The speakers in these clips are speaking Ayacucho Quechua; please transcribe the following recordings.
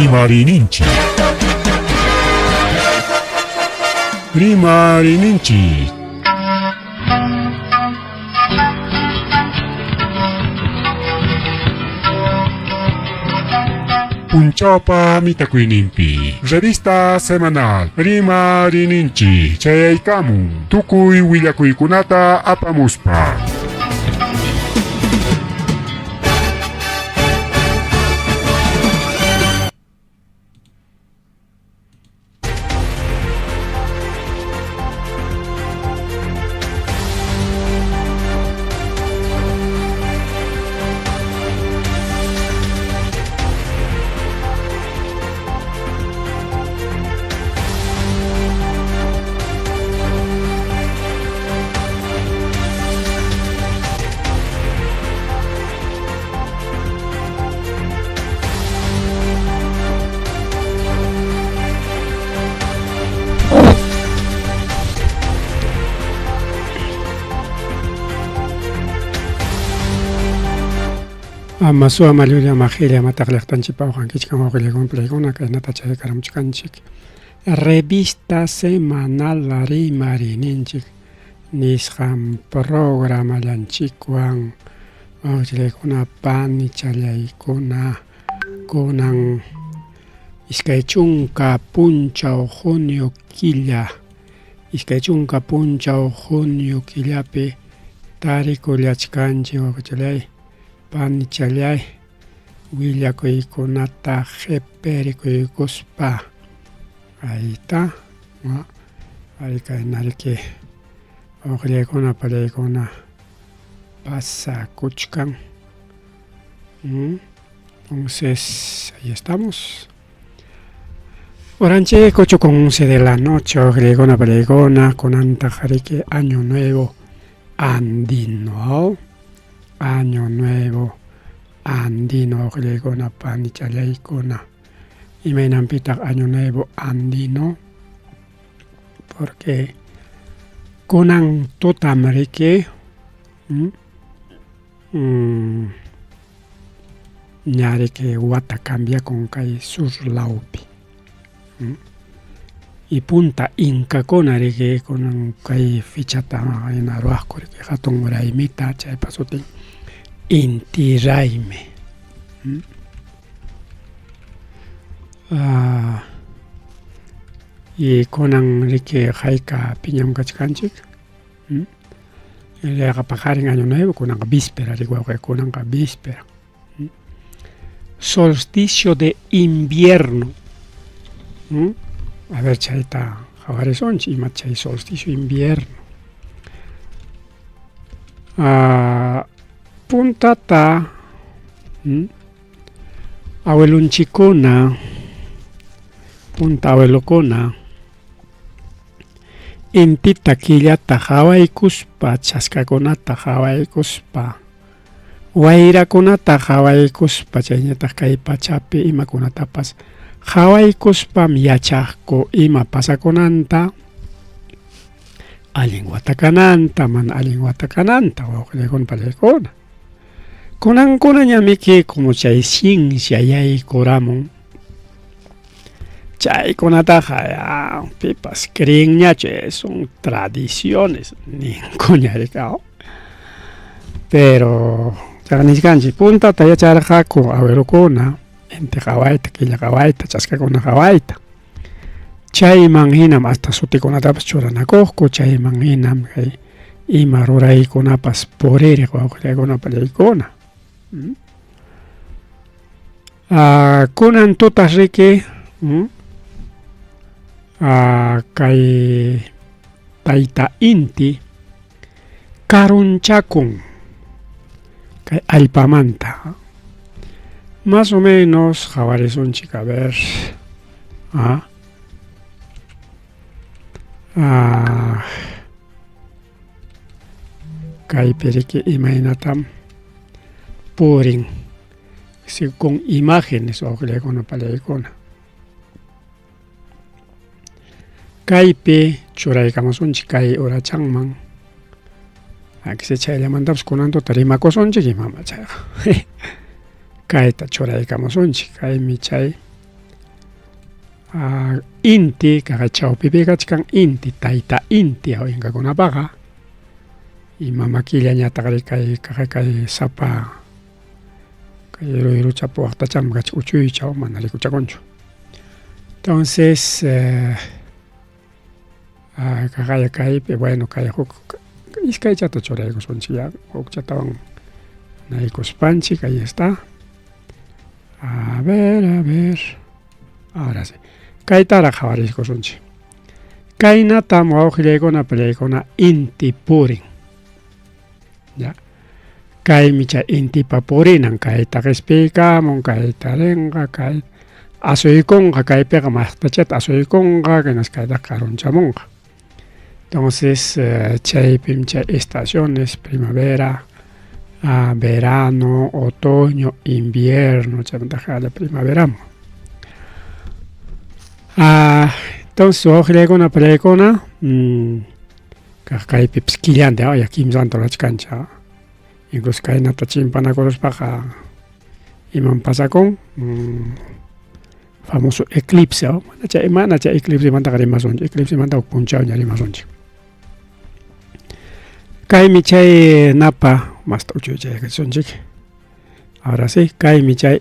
Rimariyninchik. Rimariyninchik. Punchawpa mitakuyninpi revista semanal Rimariyninchik chayaykamun tukuy willakuykunata apamuspa. Ama suwa llulla maqilla mataq llaqtanchikpa uqankichkan wawqillaykuna pulaykuna kaynata chayakaramuchkanchik revista semanal rimariyninchik nisqan programallanchikwan wawqichallaykuna panichallaykuna kunan 20 punchaw junio killa 20 punchaw junio killapi tarikullachkanchik wawqichallay panichallay willakuykunata qhiperikuykuspa ayta ay kaynariki wawqillaykuna pallaykuna pasakuchkan. Entonces, ahí estamos. Oranchik 8 con 11 de la noche, wawqillaykuna pallaykuna, kunantaq riki año nuevo andino. Año nuevo andino wawqillaykuna panichallaykuna. Imaynanpitaq año nuevo andino? Porque kunan tutam riki ña riki wata cambiakun kay sur lawpi. Y punta inkakuna riki kunan kay fechata hina ruwaqku riki hatun raymita chaypa sutin Inti Raymi. Y kunan riki hayka piñam kachkanchik. Yaqa paqarin año nuevo kunanqa víspera riki wawqi kunanqa víspera. Solsticio de invierno. A ver chayta qhawarisunchik ima chay solsticio invierno. Puntata awelunchikkuna punta awelukuna intita killata qhawaykuspa chaskakunata qhawaykuspa wayrakunata qhawaykuspa chayñataq kay pachapi imakunatapas qhawaykuspam yachaqku ima pasakunanta allin wata kananta mana allin wata kananta wawqillaykuna pallaykuna. Kunankunañamiki como chay ciencia yaykuramun chaykunataqa ya pipas creenñachu son tradiciones ninkuña rika. Pero chaqa nichkanchik puntata yacharqaku awelukuna inti qhawayta killa qhawayta chaskakuna qhawayta chayman hinam hasta sutikunatapas churanakuqku chayman hinam kay ima ruraykunapas puririq wawqillaykuna pallaykuna. Kunan tutas riki kay tayta inti karunchakun kay allpamanta. Más o menos qhawarisunchik a ver. Kaypi riki imaynatam purin con imágenes wawqillaykuna pallaykuna. Kaypi churaykamusunchik kay urachanman. Akisi chayllamantapas kunan tuta rimakusunchik imama chayqa. Kayta churaykamusunchik kaymi chay. Inti kaqay chawpipi kachkan inti, tayta inti inkakunapaqa. Y mama killañataq kay kaqay kay sapa kay ruyruchapa waqtachanmi kachkan uchuycha mana rikuchakunchu. Entonces kaqay kaypi bueno kay huk iskaychata churaykusunchik ya hukchatawan naykuspanchik ahí está. A ver, a ver. Ahora sí. Kaytaraq qhawariykusunchik. Kaynatam wawqillaykuna pallaykuna inti purin. Ya. Kaymi chay intipa purinan, kayta qispiykamun, kayta rinqa, kay asuykunqa, kaypiqa maqtachata asuykunqa, hinaspa kaytaqa karunchamunqa. Entonces chaypim chay estaciones primavera, verano, otoño, invierno, chaymantaqa primaveraman. Entonces wawqillaykuna pallaykuna kaq kaypipas killanta ya kimsanta rurachkanchik incluso kaynata chimpanakuruspaqa imam pasakun famoso eclipse mana chay mana chay eclipsemantaqa rimasunchik eclipsemanta huk punchawña rimasunchik. Kaymi chay napa masta uchuychaykasunchik. Ahora sí, kaymi chay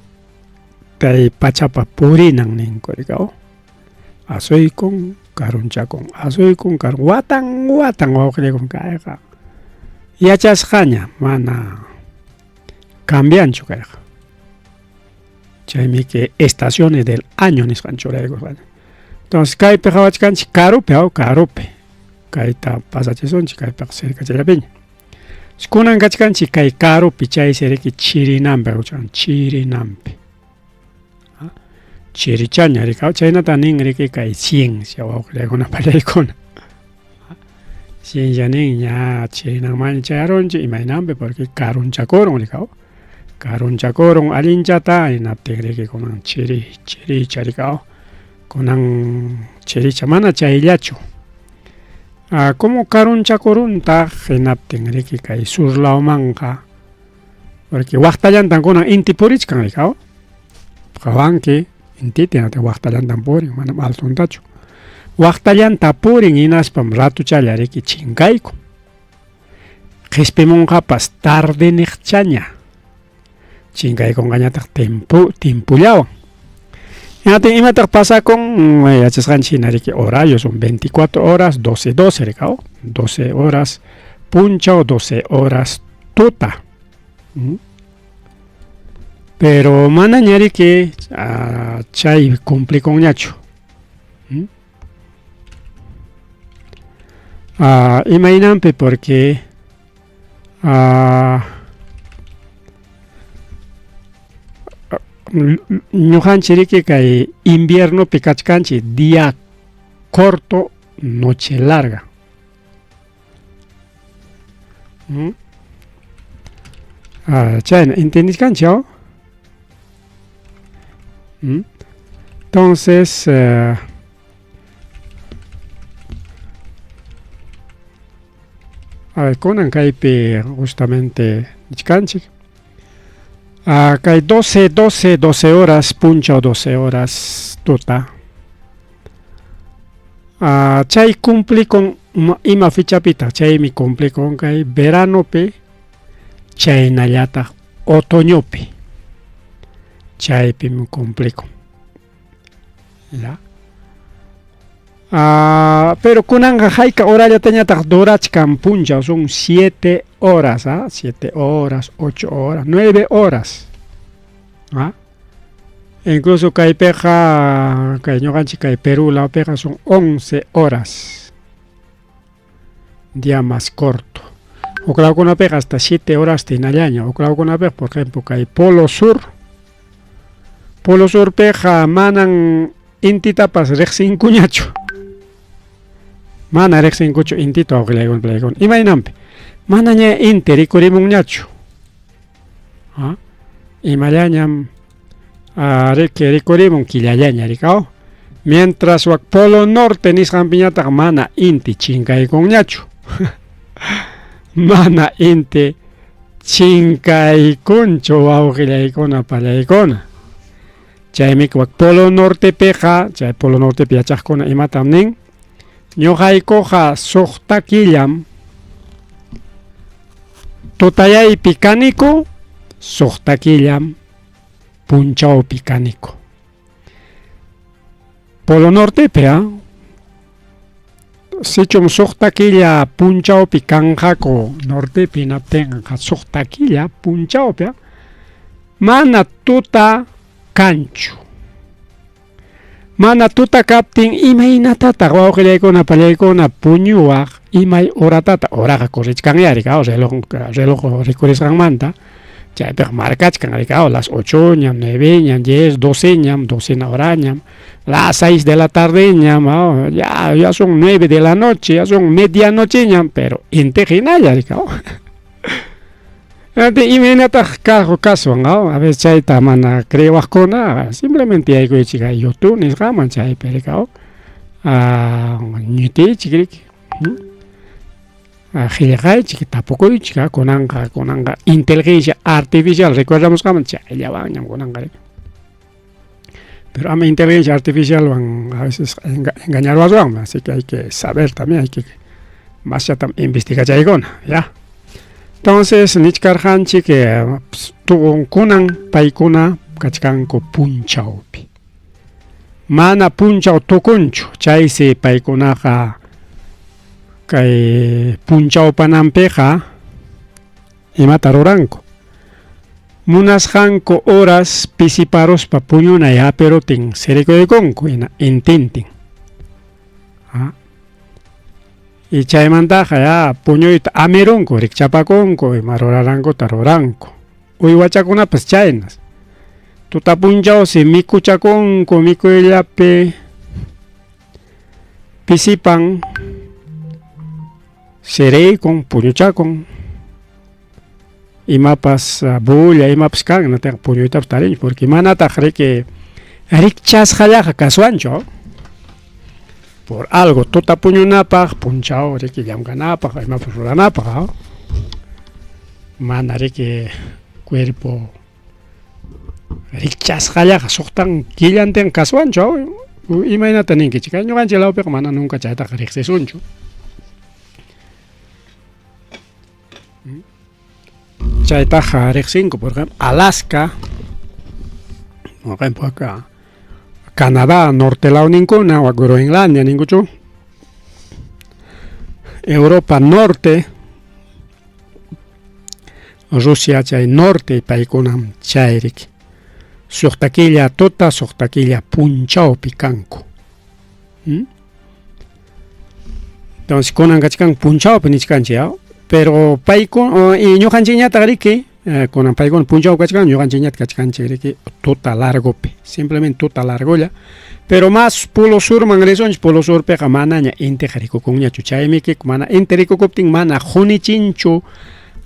kay pachapa purinan ninku rikaw. Asuykun, karunchakun, asuykun, karun watan watan wawqillaykun kayqa yachasqaña mana cambianchu kayqa. Chaymi que estaciones del año nisqan churaykusqaña. Entonces kaypi qhawachkanchik karupi, aw karupi. Kayta pasachisunchik kaypiqa cercachallapiña. Kunan kachkanchik kay karupi chaysi riki chirinampi ruchan chirinampi. Chirichaña riki chaynata nin riki kay ciencia wawqillaykuna pallaykuna. Ciencia nin ña chirinanmanña chayarunchik imaynanpi porque karunchakurun rikaw. Karunchakurun allinchata hinaptin riki kunan chiri chiricha rikaw. Kunan chiricha mana chayllachu. Como karunchakuruntaq hinaptin riki kay sur lawmanqa porque waqtallantan kunan inti purichkan rikaw. Qhawanki intita hinaptin waqtallantan purin manam altuntachu. Waqtallanta purin hinaspam ratuchalla riki chinkaykun. Qispimunqapas tardeniqchaña. Chinkaykunqañataq timpu timpullawan. Hinaptin imataq pasakun yachasqanchik hina riki horario son 24 horas 12 12 rikaw 12 horas punchaw 12 horas tuta. Pero manaña riki chay cumplikunñachu. Imaynanpi porque ñuqanchik riki kay inviernopi kachkanchik día corto noche larga. Chayna entiendechkanchik aw? Entonces a ver kunan kaypi justamente nichkanchik kay 12 12 12 horas punchaw 12 horas tuta. Chay cumplikun ima fechapitaq chaymi cumplikun kay veranopi chaynallataq otoñopi chaypim cumplikun. Ya. Pero kunanqa hayka horallatañataq durachkan punchaw son 7 horas, 7 horas, 8 horas, 9 horas. Incluso kaypiqa kay ñuqanchik kay Perú lawpiqa son 11 horas. Día más corto. Huk lawkunapiqa hasta 7 horas hinallaña. Huk lawkunapiqa, por ejemplo, kay Polo Sur. Polo Surpiqa manan intitapas riqsinkuñachu. Mana riqsinkuchu intita wawqillaykuna pallaykuna. Imaynanpi? Manaña inti rikurimunñachu. Imallañam riki rikurimun killallaña rikaw. Mientras wak Polo Norte nisqanpiñataq mana inti chinkaykunñachu. Mana inti chinkaykunchu wawqillaykuna pallaykuna. Chaymi wak polo nortepiqa, chay polo nortepi yachaqkuna imatam nin? Ñuqaykuqa suqta killam tutayaypi kaniku, suqta killam punchawpi kaniku. Polo Nortepi, ¿ah? Sichum suqta killa punchawpi kanqaku nortepi hinaptinqa suqta killa punchawpi, ¿ah? Mana tuta kanchu. Mana tuta kaptin imaynatataq wawqillaykuna pallaykuna puñuwaq imay horatata horaqa corrichkanyá rikaw reloj reloj rikurisqanmanta chaypiqa marcachkan rikaw las ochoñam nueveñam diez doceñam docena horañam las seis de la tardeñam ya ya son nueve de la noche ya son medianocheñam pero intiqa hinalla rikaw. Imaynataq kaq kaswan a veces chayta mana creewaqkuna simplemente yaykuychik kay YouTube nisqaman chaypi rikaw ñitiychik riki qillqaychik tapukuychik kunanqa kunanqa inteligencia artificial recuerdamusqaman chayllawanñam kunanqa riki pero ama inteligencia artificialwan a veces engañarwaswanmi así que hay que saber también hay que masllatam investigachaykuna ya entonces nichkarqanchik kunan paykuna kachkanku punchawpi mana punchaw tukunchu chaysi paykunaqa kay punchawpananpiqa imata ruranku munasqanku horas pisiparuspa puñunay hapirutin sirikuykunku hina intintin y chaymantaqa ya puñuyta amirunku rikchapakunku ima ruranankuta ruranku uywachakunapas chaynas tuta punchawsi mikuchakunku mikuyllapi pisipan siriykun puñuchakun imapas bulla imapas kan hinaptinqa puñuytapas tarinchu porque manataq riki rikchasqallaqa kaswanchu por algo tuta puñunapaq punchaw riki llamkanapaq imapas ruranapaq mana riki cuerpo rikchasqallaqa suqtan killantin kaswanchu imaynata ninkichik ñuqanchik lawpiqa mana nunca chaytaqa riqsisunchu. Chaytaqa riqsinku por ejemplo Alaska, por ejemplo acá Canadá norte lawninkuna o Groenlandia ninkuchu Europa norte Rusia chay norte paykunam chayrik suqta killa tuta suqta killa punchawpi kanku. Entonces kunan kachkan punchawpi nichkanchik ya pero paykuna ñuqanchikñataq riki kunan paykuna punchaw kachkan ñuqanchikñataq kachkanchik riki tuta largopi simplemente tuta largolla pero más polo surman risunchik polo surpiqa manaña intiqa rikukunñachu chaymi mana inti rikukuptin mana qunichinchu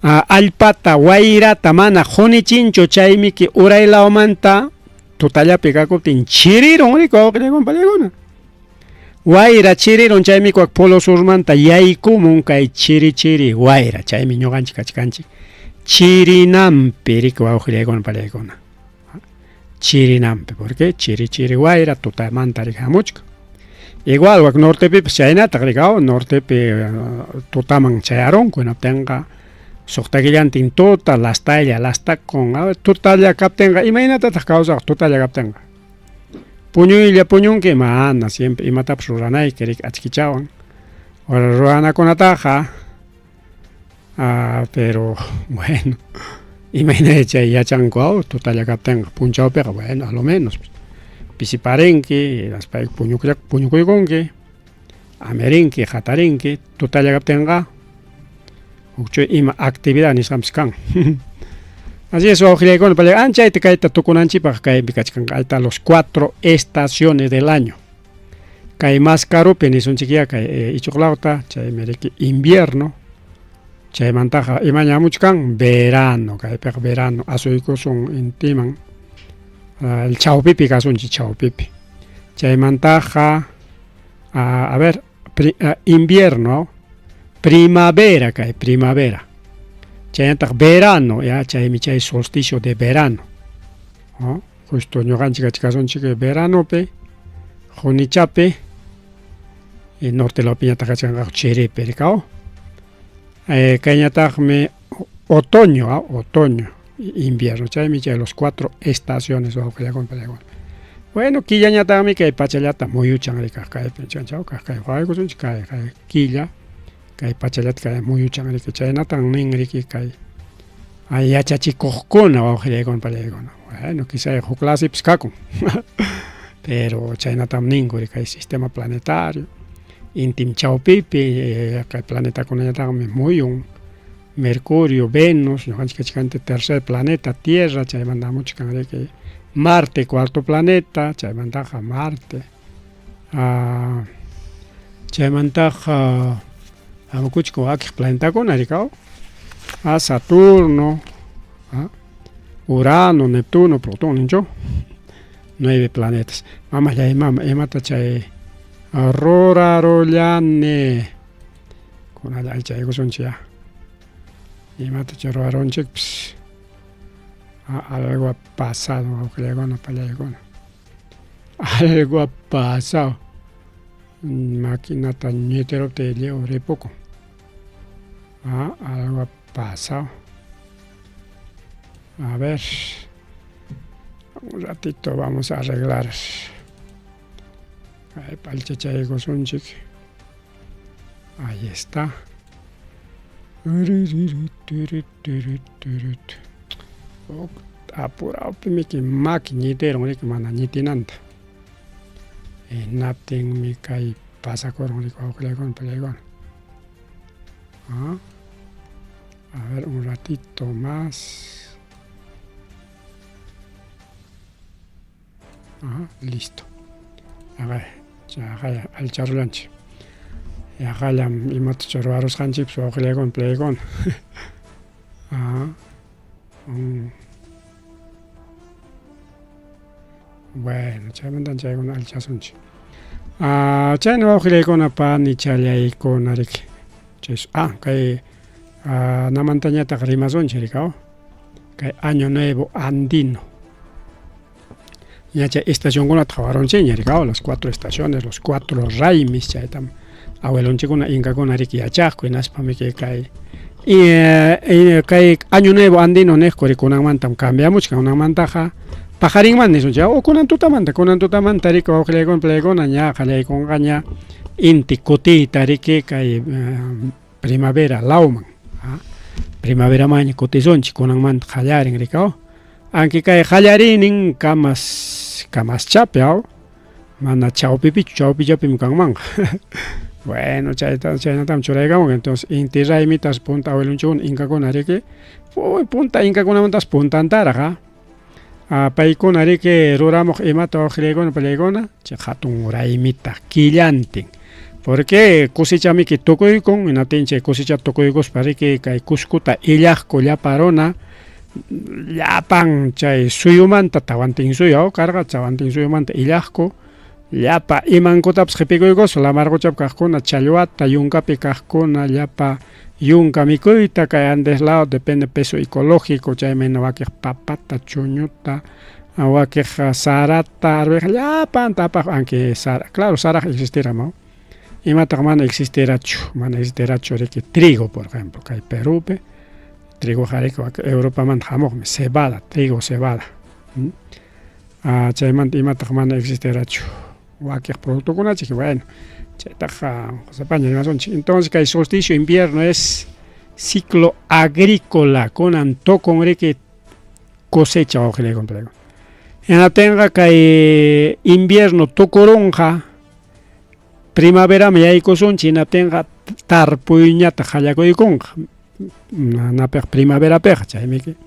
allpata wayrata mana qunichinchu chaymiki uray lawmanta tutallapi kakuptin chirirun riki wawqillakuna pallaykuna wayra chirirun chaymi wak polo surmanta yaykumun kay chiri chiri wayra chaymi ñuqanchik kachkanchik chirinampi riki wawqillaykuna pallaykuna chirinampi porque chiri chiri wayra tutamanta riki hamuchkan igual wak nortepipas chaynataq riki nortepi tutaman chayarunku hinaptinqa suqta killantin tuta lastalla lastakun tutalla kaptinqa imaynatataq kawsaq tutalla kaptinqa puñuylla puñunki mana siempre imatapas ruranayki riki achkichawan ruranakunataqa pero bueno imayna chay yachanku tutalla kaptinqa punchawpiqa bueno a lo menos pisiparinki hinaspa puñukuykunki amirinki hatarinki tutalla kaptinqa hukchu ima actividad nisqanpas kan así es wawqillaykuna anchayta kayta tukunanchikpaq kaypi kachkan ahí los cuatro estaciones del año kay más karupi nisunchik kay ichuq lawta chaymi riki invierno chaymantaqa imaña hamuchkan verano kaypiqa verano asuykusun intiman el chawpipi kasunchik chawpipi chaymantaqa a ver invierno primavera kay primavera chaynataq verano ya chaymi chay solsticio de verano. Justo ñuqanchik kachkasunchik veranopi, qunichapi, y norte lawpiñataq kachkanqaku chiripi, rikaw. Kayñataqmi otoño, otoño, invierno, chaymi chay los cuatro estaciones wawqillakuna payllakuna. Bueno, killañataqmi kay pachallata muyuchan rikaq kaypi chanchaw kaq kay qawaykusunchik kay kay killa kay pachallata kay muyuchan riki chaynatan nin riki kay yachachikuqkuna wawqillaykuna pallaykuna. Bueno, quizá huk clasepis kakun. Pero chaynatam ninku riki kay sistema planetario intim chawpipi kay planetakunañataqmi muyun Mercurio, Venus, ñuqanchik kachkanchik tercer planeta Tierra, chaymanta hamuchkan riki Marte cuarto planeta, chaymantaqa Marte. Chaymantaqa hamukuchkan wakiq planetakuna rikaw. Saturno, Urano, Neptuno, Plutón ninchu. Nueve planetas. Mamallay mama, imata chay rurarullani. Kunalla alchaykusunchik ya. Imata chay rurarunchikpis. Algo ha pasado, wawqillaykuna, pallaykuna. Algo ha pasado. Maquinata ñitiruptiy lliw ripukun. Algo ha pasado. A ver. Un ratito vamos a arreglar. Kay p'alchachaykusunchik. Ahí está. Apurawpi miki maki ñitirun riki mana ñitinanta. Hinaptinmi kay pasakurun riki wawqillaykuna pallaykuna. A ver un ratito más. Ajá, listo. Aqaya alcharullanchik. Yaqallam imatacha ruwarusqanchikpas wawqillaykuna playkuna. Ajá. Bueno, chaymantan chaykuna alchasunchik. Chayna wawqillaykuna panichallaykuna riki. Chay kay namantañataq rimasunchik rikaw. Kay año nuevo andino. Ña chay estacionkunata qhawarunchikña rikaw, las cuatro estaciones, los cuatro raymis chaytam abuelonchikkuna inkakuna riki yachaqku hinaspami kay kay año nuevo andino niqku kunanmantam cambiamuchkan kunanmantaqa paqarinman nisunchik o kunan tutamanta kunan tutamanta riki wawqillaykuna palaykuna ña qallaykunqaña inti kutiyta riki kay primavera lawman primaveramanña kutisunchik kunanmanta qallarin rikaw anki kay qallariynin kamas kamaschapi aw mana chawpipichu chawpichapim kanmanqa bueno chayta chaynatam churaykamun entonces inti raymitas punta abuelonchikkuna inkakuna riki punta inkakunamantas puntantaraq paykuna riki ruramuq imata wawqillaykuna pallaykuna chay hatun raymita killantin porque cosechamiki tukuykun hinaptin chay cosecha tukuykuspa riki kay Cuscota illaqku llapa runa llapan chay suyumanta Tawantinsuyu karqa Tawantinsuyumanta illaqku llapa imankutapas qhipikuykuspa lamar quchapi kaqkuna challwata yunkapi kaqkuna llapa yunka mikuyta kay Andes lado depende peso ecológico chaymi wakiq papata chuñuta wakiq sarata arveja llapanta apaq aunque sara claro saraqa existira imataq mana existirachu mana existirachu riki trigo por ejemplo kay Perupi trigoqa riki Europamanta hamuqmi cebada trigo cebada chaymanta imataq mana existirachu wakiq productokunachik bueno chaytaqa sapaña rimasunchik entonces kay solsticio invierno es ciclo agrícola kunan tukun riki cosecha wawqillaykuna hinaptinqa kay invierno tukurunqa primaveraman yaykusunchik hinaptinqa tarpuyñataq qallakuykunqa napiqa primaverapiqa chaymiki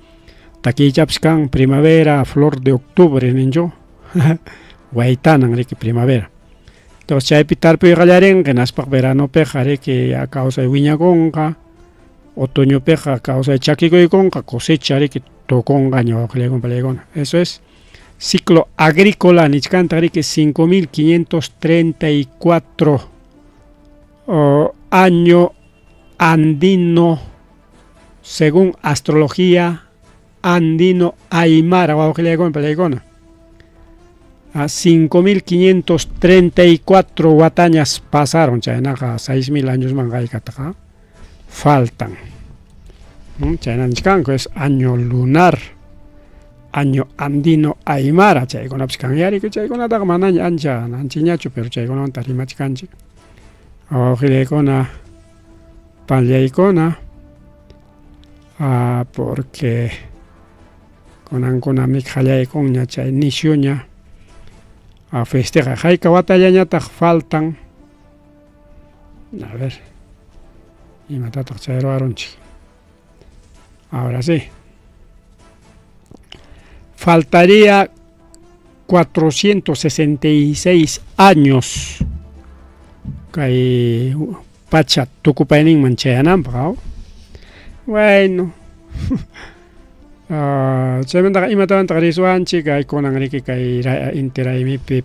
takiychapas kan primavera flor de octubre ninchu waytanan riki primavera entonces chaypi tarpuy qallarinqa hinaspaqa veranopiqa riki kawsay wiñakunqa otoñopiqa kawsay chakikuykunqa cosecha riki tukunqaña wawqillaykuna pallaykuna eso es ciclo agrícola nichkantaq riki 5534 año andino según astrología andino aymara wawqillaykuna pallaykuna. 5534 watañas pasaron, chaynaqa 6000 añosman haykataqa faltan. Chayna nichkanku, es año lunar, año andino aymara, chaykunapas kanyariku, chaykunataqa manaña ancha anchañachu, pero chaykunamanta rimachkanchik. Wawqillaykuna, panllaykuna, porque kunankunami qallaykunña chay nisyuña festeja. Hayka watallañataq faltan? A ver, imatataq chay ruwarunchik. Ahora sí. Faltaría 466 años kay pacha tukupayninman chayananpaq. Bueno. Chaymantaqa imatawantaq risuwanchik kay kunan riki kay inti raymipi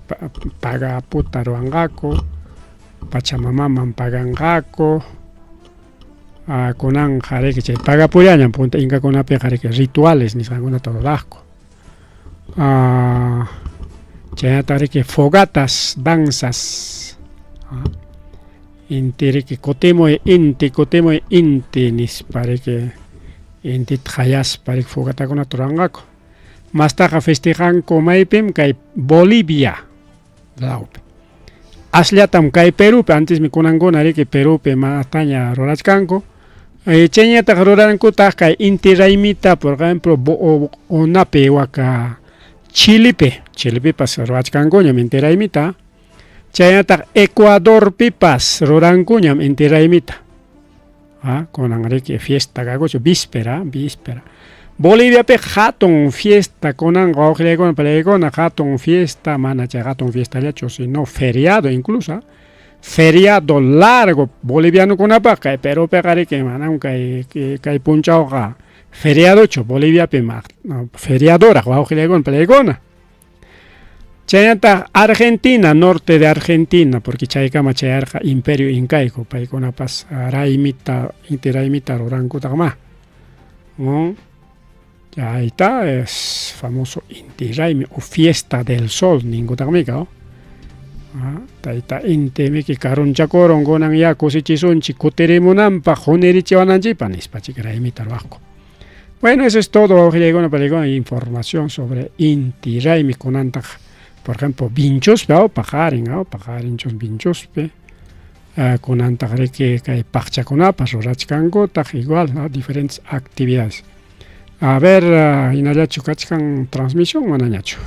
pagaputa ruwanqaku, Pachamamaman paganqaku. Kunanqa riki chay pagapullañam punta inkakunapiqa riki rituales nisqankunata ruraqku. Chaynataq riki fogatas, danzas. Inti riki kutimuy inti, kutimuy inti nispa riki intita qayaspa riki fogatakunata ruranqaku. Mastaqa festejanku maypim kay Bolivia lawpi. Asllatam kay Perupi, antismi kunankuna riki Perupi mastaña rurachkanku. Chayñataq rurankutaq kay inti raymita, por ejemplo, unapi waka Chilipi, Chilipipas ruwachkankuñam inti raymita. Chaynataq Ecuadorpipas rurankuñam inti raymita. Kunan riki fiesta kakuchu, víspera, víspera. Boliviapiqa hatun fiesta kunanqa wawqillaykuna palaykuna hatun fiesta, mana chay hatun fiestallachu, sino feriado incluso, feriado largo bolivianokunapaq. Kay Perupiqa riki manam kay kay punchawqa feriadochu, Boliviapi feriadoraq wawqillaykuna palaykuna. Chaynataq Argentina, norte de Argentina, porque chaykama chayarqa Imperio Incaico, paykunapas raymita, inti raymita rurankutaqma. Ahí está, es famoso Inti Raymi o Fiesta del Sol ninkutaqmika. Tayta inti miki karunchakurun kunan ya kusichisunchik kutirimunanpaq hunirichiwananchikpaq nispa chik raymita ruwaqku. Bueno, eso es todo, wawqillaykuna palaykuna, información sobre Inti Raymi kunantaq, por ejemplo, Vinchuspi, paqarin, paqarinchus Vinchuspi. Kunantaq riki kay paqchakunapas rurachkankutaq igual, ¿no? Diferentes actividades. A ver, hinallachu kachkan transmisión, manañachu.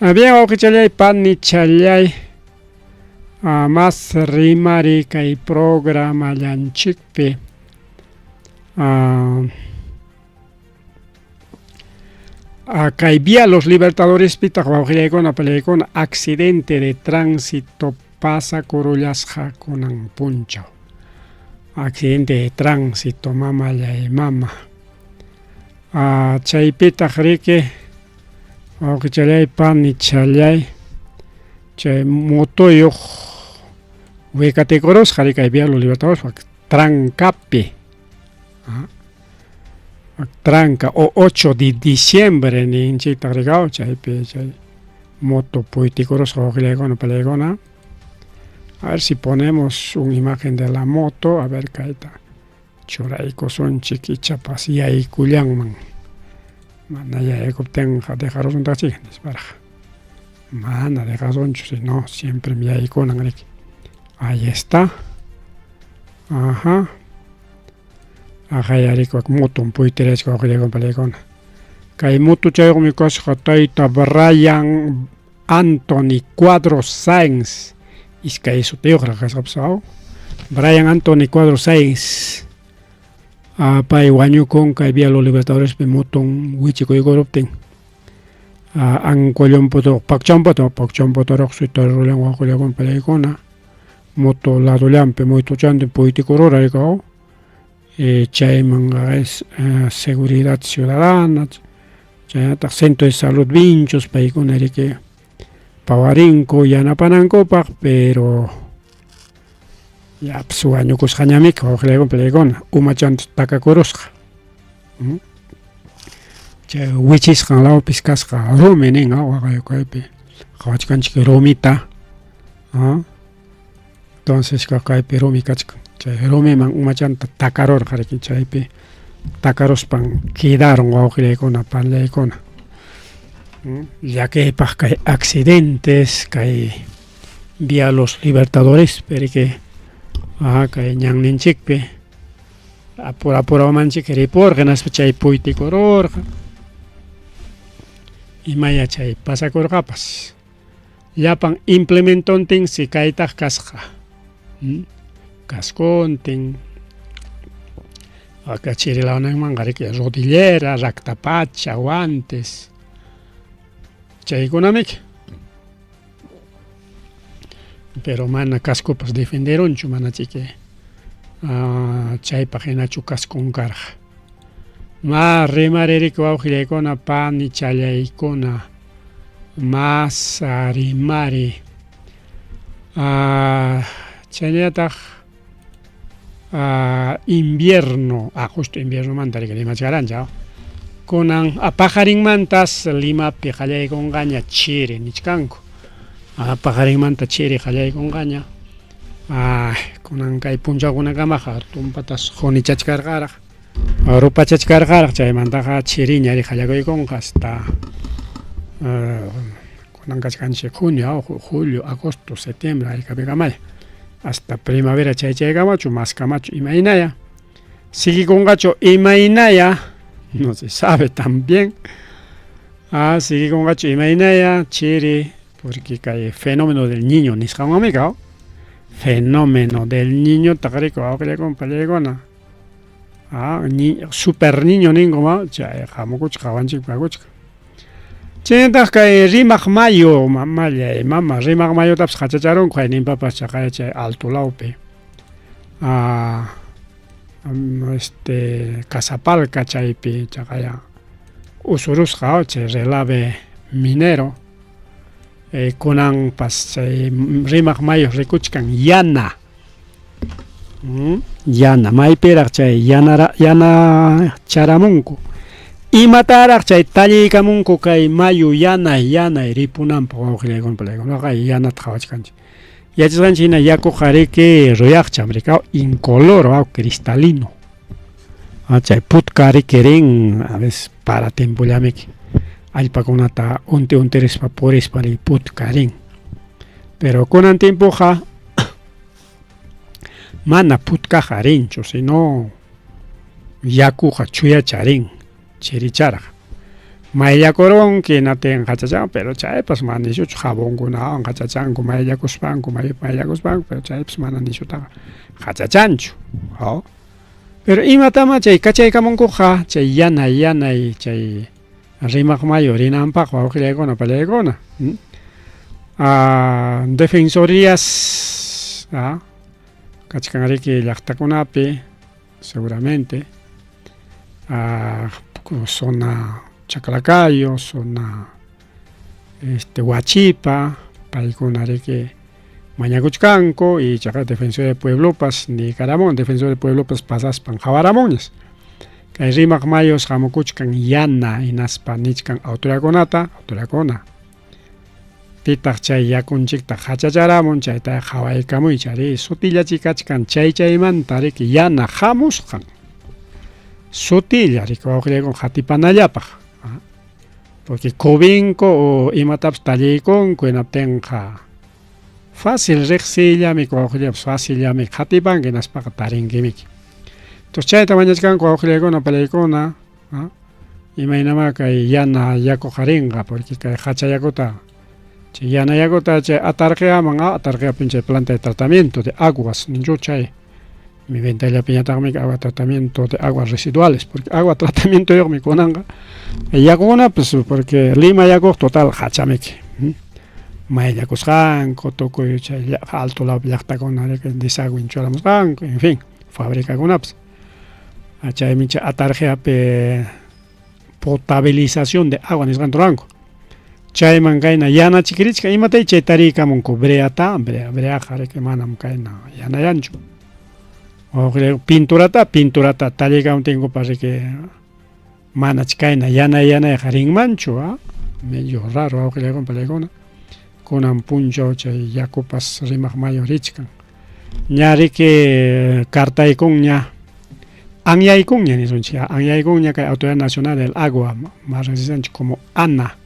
Bien, wawqichallay, panichallay, mas rimari kay programallanchikpi. Kay Vía Los Libertadores pitaq wawqillaykuna palaykuna accidente de tránsito pasakurullasqa kunan punchaw. Accidente de tránsito, mamallay mama. Chaypitaq riki wawqichallay panichallay chay motoyuq wikatikurusqa riki kay Vía Los Libertadores trancapi. Tranca o 8 de diciembre ninchiktaq rikaw chaypi chay moto puytikurusqa wawqillaykuna palaykuna. A ver si ponemos una imagen de la moto, a ver kayta churaykusunchik ichapas yaykullanman. Mana yaykuptinqa dejarusuntaqchik nisparaq. Mana dejasunchu, si no siempre yaykunan riki. Ahí está. Ajá. Aqayarikuak moton puytirachka wawqillaykuna palaykuna. Kay motochayuqmi kasqa tayta Brian Anthony Cuadros Sáenz. Iskay sutiyuqraq kasqapas aw. Brian Anthony Cuadros Sáenz. Pay wañukun kay Vía Los Libertadorespi moton wichikuykuruptin. Ancollompoto, Pacchompoto, Pacchompotoraqsi tarurullan wawqillaykuna palaykuna. Moto ladollanpi muytuchantin puytikurura rikaw. Chayman es seguridad ciudadana, chaynataq Centro de Salud Vinchos, paykuna riki pawarinku yanapanankupaq, pero yapas wañukusqañamiki wawqillaykuna palaykuna, umachanta takakurusqa. Chay wichisqan lawpis kasqa rumi nin waqayukaypi. Qhawachkanchik rumita. Entonces kaypi rumi kachkan. Chay rumiman umachanta takarurqa riki chaypi takaruspan quedaron wawqillaykuna panillaykuna. Llakiypaq kay accidentes kay vía Los Libertadores riki kay ñanninchikpi apura apuramanchik ripurqa hinaspa chay puytikururqa. Imaya chay pasakurqapas. Llapan implementontinsi kaytaq kasqa. Cascontin. Acá chirilawnanmanqa riki rodillera, raktapacha, guantes. Chaykunamiki. Pero mana cascopas defenderunchu, mana chiki chaypaq hinachu cascon karqa. Ma rimaririki wawqillaykuna, panichallaykuna, mas rimari. Chaynallataq invierno, justo inviernomanta riki rimachkaranchik, kunan paqarinmantas Limapi qallaykunqaña chiri nichkanku. Paqarinmanta chiri qallaykunqaña. Kunan kay punchawkunakamaqa tumpatas qunichachkarqaraq, rupachachkarqaraq, chaymantaqa chiriña ri qallakuykunqa hasta kunan kachkanchik junio, julio, agosto, septiembre haykapikamaya hasta primavera chay chaykamachu maskamachu imaynaya siguikunqachu imaynaya no se sabe también siguikunqachu imaynaya chiri porque kay fenómeno del niño nisqanwanmi kaw fenómeno del niño taqriku wawqillaykuna pallaykuna super niño ninku ma chay hamukuchka qawanchikpi hakuchka. Chaynataq kay Rimaq Mayu mamallay mama Rimaq Mayutapas qachacharunku hayninpapas chaqay chay alto lawpi este Casapalca chaypi chaqaya usurusqa chay relave minero kunanpas chay Rimaq Mayu rikuchkan yana yana maypiraq chay yana yana charamunku imataraq chay talliykamunku kay mayu yanay yanay ripunanpaq wawqillaykuna pallaykuna yanata qhawachkanchik yachasqanchik hina yakuqa riki ruyaqcham riki incoloro cristalino chay putka riki rin a veces para tiempollamiki allpakunata unti untirispa purispa rin putka rin pero kunan tiempoqa mana putkaqa rinchu sino yakuqa chuyacha rin chiricharaq mayllakurunki hinatin qachachan pero chaypas mana nishuchu jabonkunawan qachachanku mayllakuspanku mayupi mayllakuspanku pero chaypas mana nishutaqa qachachanchu pero imatama chay kachaykamunkuqa chay yanay yanay chay Rimaq Mayu rinanpaq wawqillaykuna pallaykuna defensorías kachkan riki llaqtakunapi seguramente zona Chaclacayo, zona este Huachipa, paykuna riki mañakuchkanku y chaqa defensor del pueblopas niykaramun defensor del pueblopas pasaspan qhawaramunñas. Kay Rimaq Mayus hamukuchkan yana hinaspa nichkan autoridadkunata, autoridadkuna pitaq chay yakunchikta qachacharamun chayta qhawaykamuy chari sutillachikachkan chay chaymanta riki yana hamusqan sutilla riki wawqillaykuna qatipanallapaq porque cubinku o imatapas talliykunku hinaptinqa fácil riqsiyllami wawqillapas facillami qatipanki hinaspaqa tarinkimiki. Entonces chayta mañachkanku wawqillaykuna pallaykuna imaynamá kay yana yakuqa rinqa porque kay hacha yakuta chay yana yakuta chay atarqiaman atarqiapin chay planta de tratamiento de aguas ninchu chay mi ventallapiñataqmi agua tratamiento de aguas residuales porque agua tratamientoyuqmi kunanqa yakukunapas porque Lima yakuq total hachamiki mayllakusqanku tukuy chay alto lawpi llaqtakuna desagüen churamusqanku en fin fabricakunapas chaymi chay atarqiapi potabilización de agua nisqanta ruranku chayman kayna yanachikirichkan imatay chay tariykamunku breata brea breaqa riki manam kayna yanayanchu pinturata pinturata talliykamuptinkupas riki manach kayna yanay yanayqa rinmanchu medio raro wawqillaykuna pallaykuna. Kunan punchaw chay yakupas Rimaq mayu richkan. Ña riki cartaykunña, anyaykunña nisunchik, anyaykunña kay Autoridad Nacional del Agua, más riqsisqanchik como ANA.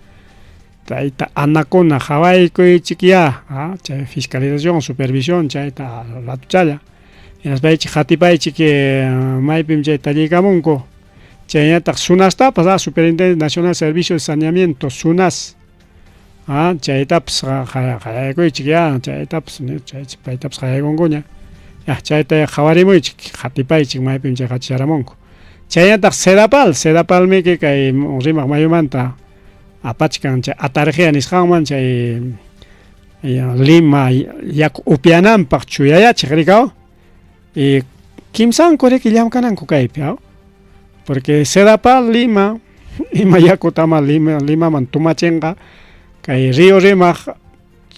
Tayta anakuna qawaykuychikyá, chay fiscalización, supervisión chayta ratuchalla. Hinaspaychik qatipaychik maypim chay talliykamunku. Chaynataq SUNAStapas, Superintendente Nacional Servicio de Saneamiento, SUNAS. Chaytapas qayaykuychikyá, chaytapas paytapas qayaykunkuña. Ya, chayta qawarimuychik, qatipaychik maypim chay qachacharamunku. Chaynataq Sedapal, Sedapalmiki kay Rimaq mayumanta apachkan chay atarjea nisqanman chay Lima yaku upyananpaq chuyayachiq rikaw. Y kimsanku riki llamkananku kaypi, porque Sedapal Lima ima yakutama Lima Limaman tumachinqa kay río Rimaq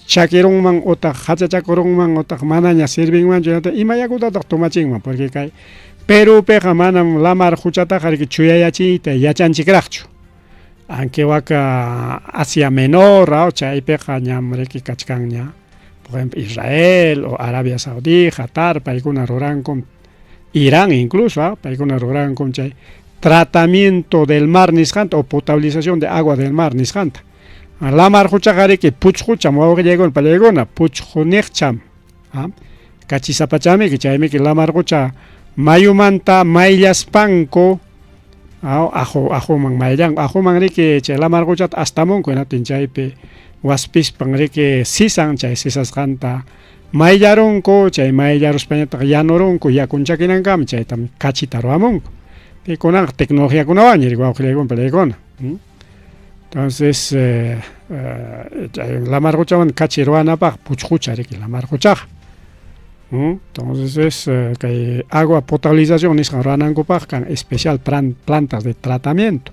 chakirunman utaq hachachakurunman utaq manaña servinmanchu ima yakutataq tumachinman porque kay Perupiqa manam lamar quchataqa riki chuyayachiyta yachanchikraqchu. Aunque waka Asia Menor, chaypiqa ñam riki kachkanña, por ejemplo Israel o Arabia Saudí, Qatar, paykuna ruranku, Irán incluso, paykuna ruranku chay tratamiento del mar nisqanta o potabilización de agua del mar nisqanta. Lamar quchaqa riki puchqucham wawqillaykuna pallaykuna, puchquniqcham, kachisapachamiki chaymiki lamar qucha mayumanta mayllaspanku ajuman mayllanku, ajuman riki chay lamar quchata astamunku hinaptin chaypi waspispan riki sisan, chay sisasqanta mayllarunku, chay mayllaruspañataq yanurunku yakun chakinankama chaytam kachita ruwamunku. Kunanqa tecnologiakunawanña riki wawqillaykuna pallaykuna. Entonces chay lamar quchawan kachi ruwanapaq puchqucha riki lamar quchaqa. Entonces kay agua potabilización nisqan ruwanankupaq kan especial plantas de tratamiento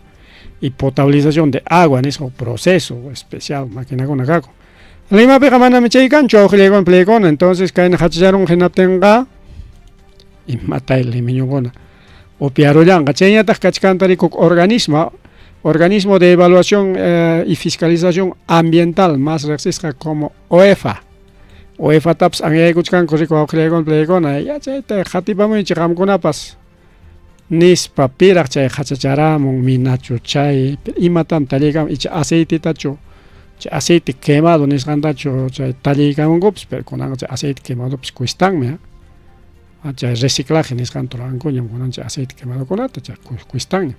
y potabilización de agua nisqa proceso especial maquinakuna kakun. Limapiqa manami chay kanchu wawqillaykuna pallaykuna, entonces kayna hachacharunqa hinaptinqa imatay limeñukuna upiarullanqa. Chayñataq kachkanta rikuk organismo organismo de evaluación y fiscalización ambiental más riqsisqa como OEFA. OEFAtapas anyaykuchkanku riku wawqillaykuna pallaykuna, ya chayta qatipamuychik qamkunapas nispa piraq chay hachacharamun minachu chay imatam talliykamun icha aceitetachu chay aceite quemado nisqantachu chay talliykamunkupas, pero kunanqa chay aceite quemadopas cuestanmi, chay reciclaje nisqanta ruwankuñam kunan chay aceite quemadokunata chay cuestanñam.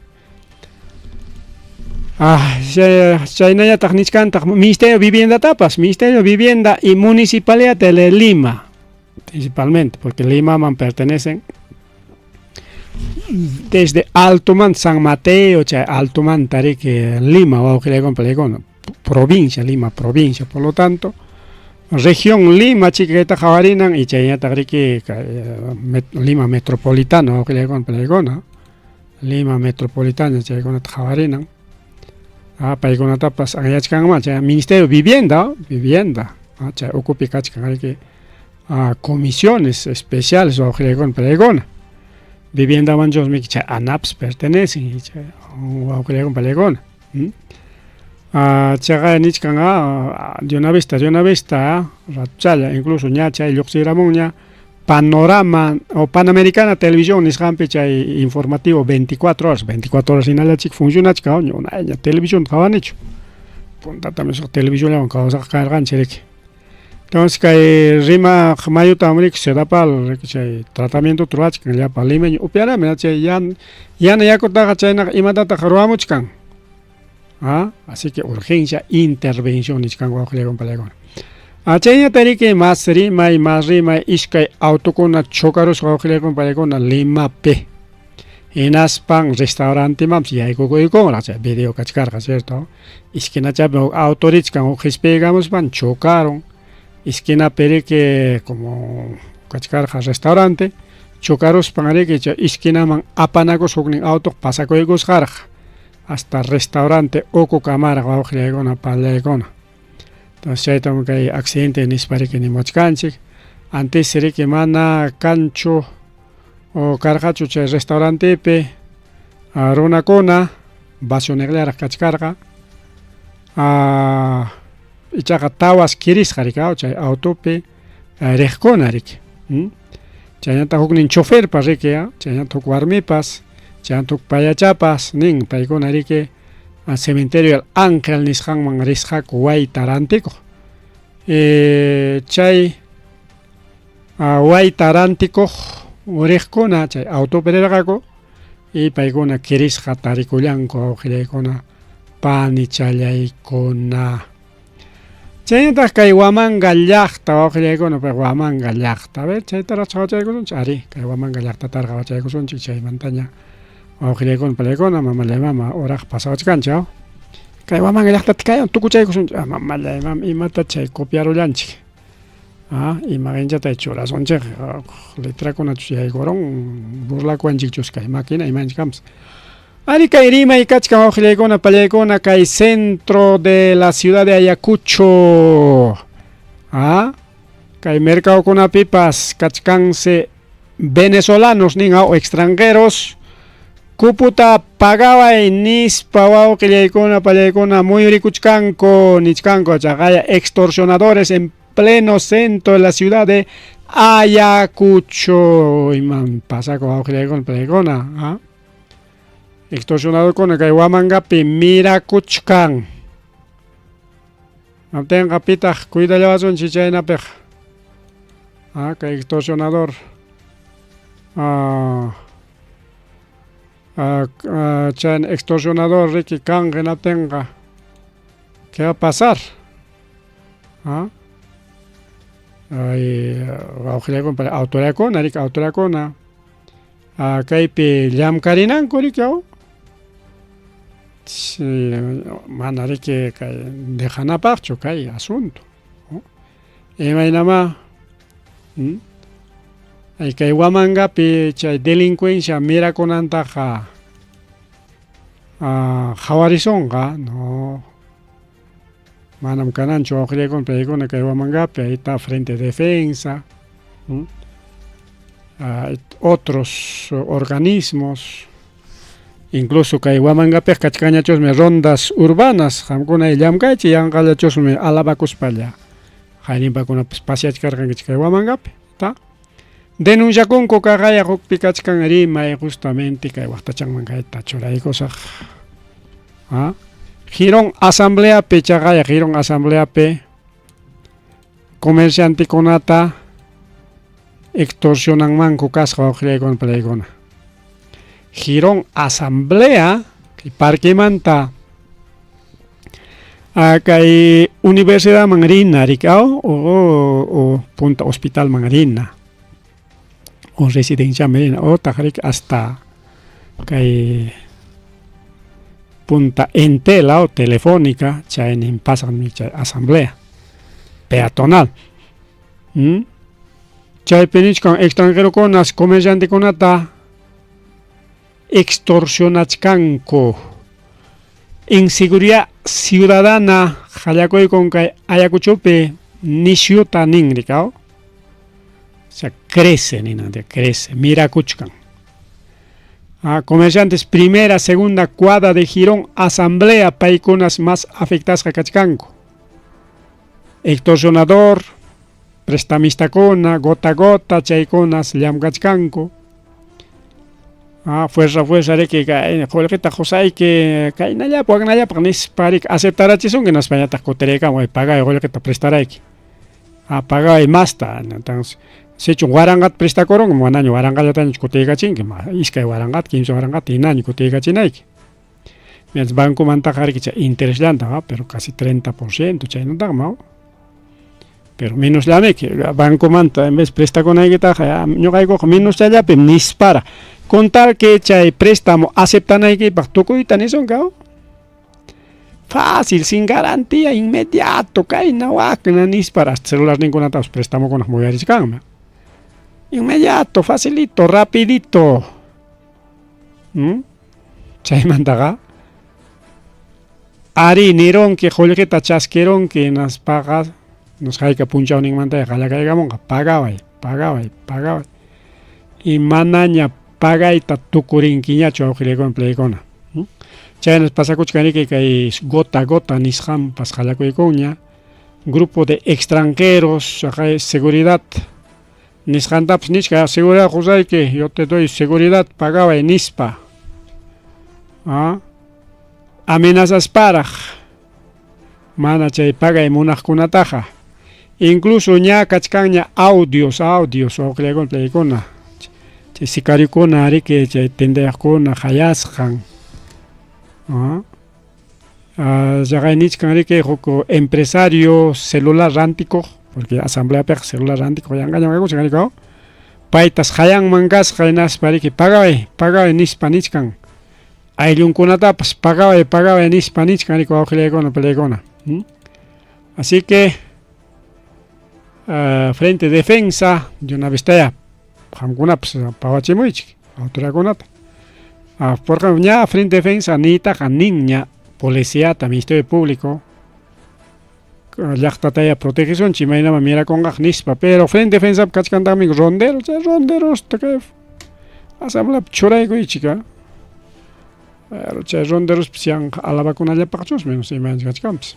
Chaynallataq nichkantaq Ministerio de Viviendatapas, Ministerio de Vivienda y Municipalidad de Lima, principalmente, porque Limaman pertenecen desde Altoman San Mateo, chay Altoman riki Lima, wawqillaykuna pallaykuna, provincia, Lima provincia, por lo tanto, región Lima chikayta qhawarinan y chayñataq riki Lima metropolitana, wawqillaykuna pallaykuna, Lima metropolitana chaykunata qhawarinan. Paykunatapas anyachkanman chay Ministerio de Vivienda, vivienda, chay ukupi kachkan riki comisiones especiales wawqillaykuna pallaykuna. Viviendamanchusmi chay ANAPS pertenecen chay wawqillaykuna pallaykuna. Chayqa nichkan de una vez ratuchalla, incluso ña chay lluqsiramunña Panorama o Panamericana Televisión nisqanpi chay informativo 24 horas, 24 horas hinallachik funcionachka unayña televisión qhawanichu. Puntatam televisionllawan kawsaq karqanchik riki. Entonces kay Rimaq mayutam riki Sedapal riki chay tratamiento ruwachkan llapa limeño upianami chay yana yakutaqa chaynaqa imatataq ruwamuchkan. Así que urgencia intervención nichkanku wawqillaykuna pallaykuna. Chayñata riki mas rimay iskay autokuna chocarusqa wawqillaykuna pallaykuna Limapi. Hinaspan restaurantemanpas yaykukuykunraq chay video kachkarqa, cierto. Esquinachapi huk auto richkan huk qispiykamuspan chocaron. Esquinapi riki como kachkarqa restaurante, chocaruspan riki chay esquinaman apanakusqa huknin auto pasakuykusqarqa hasta restaurante ukukamaraq wawqillaykuna pallaykuna. Entonces chaytam kay accidente nispa riki nimuchkanchik. Antes riki mana kanchu o karqachu chay restaurantepi runakuna vacioniqllaraq kachkarqa. Ichaqa tawas kirisqa riki chay autopi riqkuna riki. Chaynataq huknin choferpa riki, chaynataq huk warmipas, chaynataq huk payachapas nin paykuna riki cementerio El Ángel nisqanman risqaku wayta rantikuq. Chay wayta rantikuq riqkuna chay autopi rirqaku y paykuna kirisqa tarikullanku wawqillaykuna panichallaykuna. Chaynataq kay Huamanga llaqta wawqillaykuna pay Huamanga llaqta. A ver, chaytaraq qhawachaykusunchik. Ari, kay Huamanga llaqtataraq qhawachaykusunchik chaymantaña wawqillaykuna palaykuna mamallay mama uraq pasawachkanchik aw. Kay Huamanga llaqtata kay tukuchaykusunchik. Ah, mamallay mama imata chay copiarullanchik. Ah, ima qinchata churasunchik letrakunachus yaykurun burlakuwanchikchus kay máquina imanchik. Ari kay rimay kachkan wawqillaykuna pallaykuna kay centro de la ciudad de Ayacucho. Ah, kay mercadokunapipas kachkanse venezolanos nin o extranjeros kuputa pagaway nispa wawqillaykuna pallaykuna muyurikuchkanku nichkanku chaqaya extorsionadores en pleno centro de la ciudad de Ayacucho. Iman pasako wawqillaykuna pallaykuna. Ah? Extorsionadorkuna kay Huamangapi mirakuchkan. Aptinqa pitaq cuidallawasunchik chaynapiq. Ah, kay extorsionador. Ah, ah, ah, chay extorsionador riki kan hinaptinqa ¿qué va a pasar? Ah? Ay, wawqillaykuna autoridadkuna riki autoridadkuna kaypi llamkarinanku riki aw mana riki kay dejanapaqchu kay asunto. Imaynamá ay kay Huamangapi chay delincuencia mirakunantaqa qhawarisunqa no manam kananchu wawqillaykuna paykuna kay Huamangapi ahí está Frente Defensa otros organismos incluso kay Huamangapiqa kachkanñachusmi rondas urbanas qamkuna llamkaychik yanqallachusmi alabakuspalla hayninpakunapas paseachkarqankichik kay Huamangapi ta denunciakunku kaqaya hukpi kachkan rimay justamente kay waqtachanman kayta churaykusaq. Ah, Jirón asambleapi chaqaya Jirón asambleapi comerciantekunata extorsionanmanku kasqa wawqillaykuna palaykuna. Jirón asamblea kay parquemanta kay universidadman rina riki aw o punta hospitalman rina o residenciaman rina otaq riki hasta kay punta Entel o Telefónica chaynin pasanmi chay asamblea peatonal. Chaypi nichkan extranjerokunas comerciantekunata extorsionachkanku. Inseguridad ciudadana qallakuykun kay Ayacuchopi nisyuta nin riki aw. O sea, crece nina, crece, mirakuchkan. Ah, comerciantes primera, segunda cuadra de Girón, asamblea paykunas más afectasqa kachkanku. Extorsionador, prestamistakuna, gota a gota chaykunas llamkachkanku. Ah, fuerza fuerza riki kay qullqita qusayki kaynallapaq waknallapaq nispa riki aceptarachisunki hinaspañataq kutiriykamuy pagay qullqita prestarayki. Ah, pagaway masta entonces sichum waranqata prestakurunki manaña waranqallatañachu kutiykachinki iskay waranqata kimsa waranqata hinaña kutiykachinayki. Mientras bancomantaqa riki chay interesllanta pero casi 30% chaynataqmi aw. Pero menosllami bancomanta en vez prestakunaykitaqa ñuqaykuqa menosllapim nispara con tal que chay préstamo aceptanaykipaq tukuyta nisunki aw. Fácil, sin garantía, inmediato, kayna wakna nispara hasta celularninkunatapas prestamokunaq muyarichkanmi. Inmediato, facilito, rapidito. Chaymantaqa ari nirunki qullqita chaskirunki hinaspaqa hayka punchawninmanta qallakaykamunqa pagaway, pagaway, pagaway. Y manaña pagayta tukurinkiñachu wawqillaykuna palaykuna. Chaynas pasakuchkan riki kay gota a gota nisqanpas qallakuykunña. Grupo de extranjeros, chaqay seguridad nisqantapas nichka, seguridad qusayki, yo te doy seguridad, pagaway nispa. ¿Ah? Amenazasparaq mana chay pagay munaqkunataqa. Incluso ña kachkanña audios, audios, wawqillaykuna, playkuna. Chay sicariokuna riki, chay tendayaqkuna qayasqan. ¿Ah? Chaqay nichkan riki huk empresario celular rantikuq, porque asambleapiqa celular rantikuq yanqañam kakuchkan riki, paytas qayanman kasqa hinaspa riki pagaway, pagaway nispa nichkan. Ayllunkunatapas pagaway, pagaway nispa nichkan riki wawqillaykuna, palaykuna. Así que Frente Defensa de una vez taya qamkunapas pawachimuychik autoridadkunata. Porque ña Frente Defensa niytaqa ninña policiata, Ministerio Público llaqtataya protegesunchik imaynaman mirakunqaq nispa, pero Frente Defensapi kachkantaqmi rondero, chay ronderosta kay asambleapi churaykuychik, pero chay ronderospis yanqa alabakunallapaqchusmi, no sé imayna kachkanpas.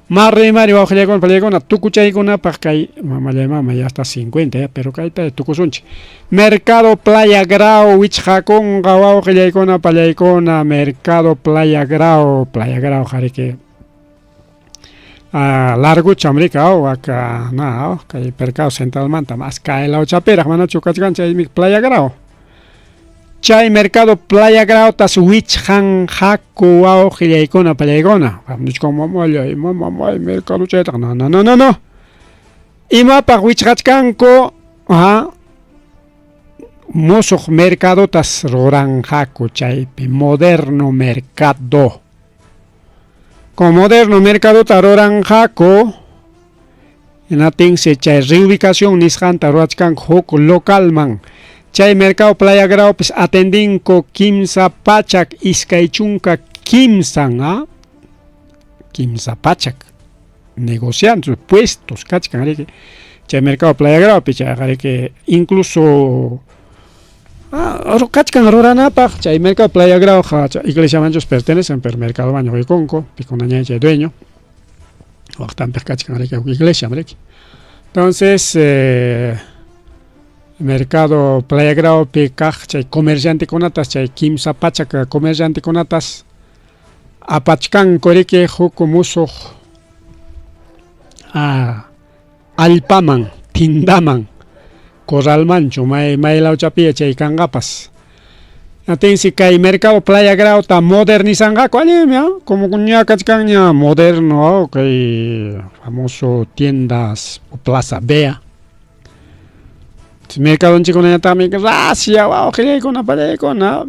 Marri mari wawqillaykuna pallaykuna tukuchaykunapaq kay mamallay mama ya hasta 50 ya, pero kayta tukusunchik. Mercado Playa Grau wichqakunqa wawqillaykuna pallaykuna, Mercado Playa Grau, Playa Grau qariki largucham riki aw aka na kay Mercado Centralmanta mas kay lawchapiraq manachu kachkan chaymi Playa Grau. Chay Mercado Playa Grautas wichqanqaku wawqillaykuna pallaykuna. Nichkan mamallay, mamamay mercado chaytaqa no no no no no. Imapaq wichqachkanku? Aha. Musuq mercadotas ruranqaku chaypi, moderno mercado. Con moderno mercadota ruranqaku, hinatinsi chay reubicación nisqanta ruwachkanku huk localman. Chay Mercado Playa Graupis atendinku 323, ¿ah? 300 negociantes, puestos kachkan riki. Chay Mercado Playa Graupi chayqa riki incluso kachkan ruranapaq chay Mercado Playa Grauqa iglesiamanchus pertenecen, pero Mercado Baño quykunku, pikunañay chay dueño. Waqtanpiq kachkan riki huk iglesia riki. Entonces, Mercado Playa Graupi kaq chay comerciantekunatas, chay 300 comerciantekunatas apachkanku riki huk musuq allpaman, tindaman, corralmanchu, may lawchapiya chay kanqapas. Atinsi kay Mercado Playa Grauta modernizanqaku, allinmi, como ña kachkanña moderno, kay famoso tiendas o Plaza Vea. Mercadonchikkunañataqmi rasya wawqillaykuna pallaykuna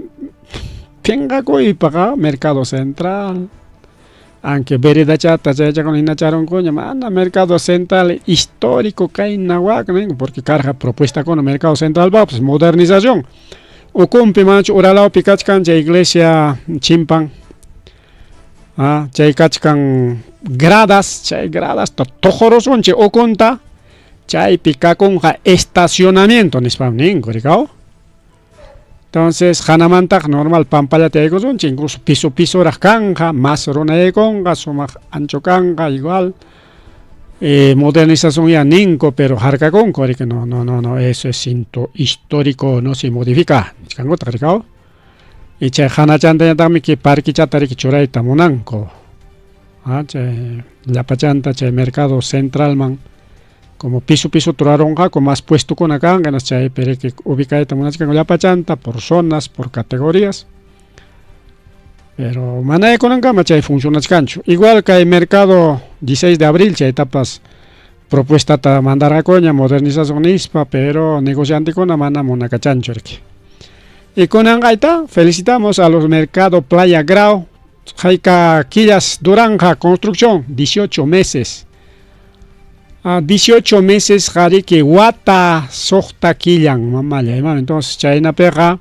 p'inqakuypaq Mercado Central. Aunque veredachata chaychakuna hinacharunkuña, mana Mercado Central histórico kayna wak ninku, porque karqa propuestakuna Mercado Central pues modernización. Ukumpi manachu uralawpi kachkan chay iglesia chimpan, chay kachkan gradas, chay gradas tuqurusunchik ukunta, chaypi kakunqa estacionamiento nispam ninku, rikaw. Entonces, hanamantaq normal pampallata yaykusunchik, incluso piso pisoraq kanqa, mas runa yaykunqa, sumaq ancho kanqa, igual. Modernización ya ninku, pero harkakunku, riki no, no, no, no, eso es histórico, no se modifica, nichkankutaq, rikaw. Y chay hanachantañataqmi ki parquichata riki churayta munanku. Chay llapachanta chay Mercado Centralman como piso piso turarunqaku, más puestukuna kanqa, hinas chaypi riki ubicayta munachkanku llapachanta por zonas, por categorías. Pero mana kunankama chay funcionachkanchu. Igual kay Mercado 16 de abril chaytapas propuestata mandarqakuña modernización nispa, pero negociantekuna mana munakachanchu riki. Y kunanqayta felicitamos a los Mercado Playa Grau. Hayka killas duranja construcción, 18 meses. 18 meses qariki wata suqta killan mamalla imam. Entonces chaynapiqa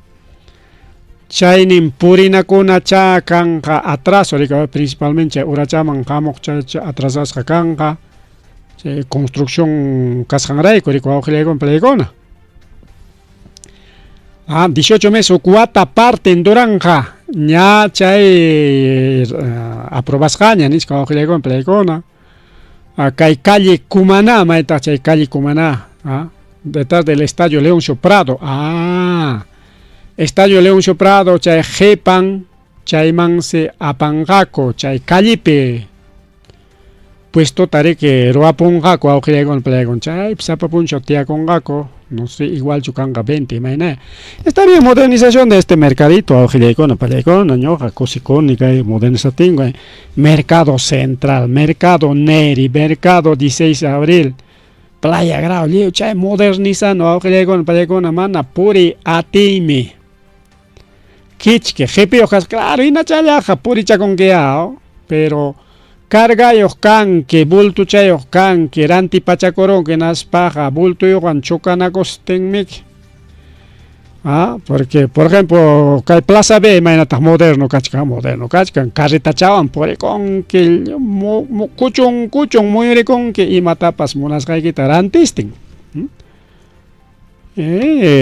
chaynin purinakuna cha kanqa atraso riki, principalmente chay urachaman hamuq chay atrasasqa kanqa chay construcción kasqanrayku riki wawqillaykuna palaykuna. 18 meses huk wata parten duranja ña chay aprobasqaña nisqa wawqillaykuna palaykuna. Kay calle Cumaná, maytaq chay calle Cumaná, detrás del Estadio Leoncio Prado. Ah, Estadio Leoncio Prado chay qhipan chaymansi apanqaku chay callepi puestota riki ruwapunqaku awqillaykuna palaykuna chaypi sapa punchaw tiyakunqaku no sé igualchu kanqa venta imayna. Está bien modernización de este mercadito awqillaykuna palaykuna ñuqa kusikuni kay modernizatingu mercado central, mercado Neri, mercado 16 de abril, Playa Grau lliw chay modernizando awqillaykuna palaykuna mana puriy atiymi. Kichki, qhipiyuq kasqa, claro, hinachallaqa purichakunkiyá, pero cargayuq kanki, bultuchayuq kanki, rantipachakurunki hinaspaqa bultuyuqwan chukanakustinmiki. Ah, porque, por ejemplo, kay Plaza B imaynataq moderno kachkan, moderno kachkan, carretachawan purikunki, kuchun kuchun muyurikunki imatapas munasqaykita rantistin.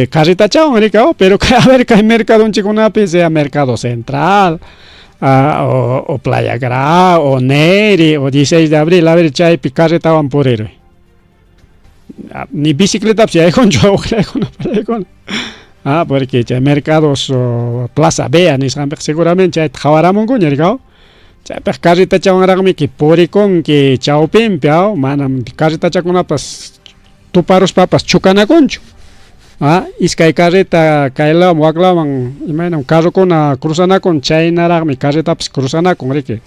Carretachawan rikaw, pero a ver kay mercadonchikkunapi sea mercado central, o Playa Grau, o Neri, o 16 de abril, a ver chaypi carretawan puriruy. Ni bicicletapas yaykunchu awqillaykuna palaykuna. Ah, porque chay mercados Plaza Vea nisqanpiqa seguramente chayta qhawaramunkuña rikaw. Chaypiqa carretachawanraqmiki purikunki chawpinpi, aw, manam carretachakunapas tuparuspapas chukanakunchu. Ah, iskay carreta kay lawman wak lawman imaynam carrokuna cruzanakun chaynaraqmi carretapas cruzanakun riki.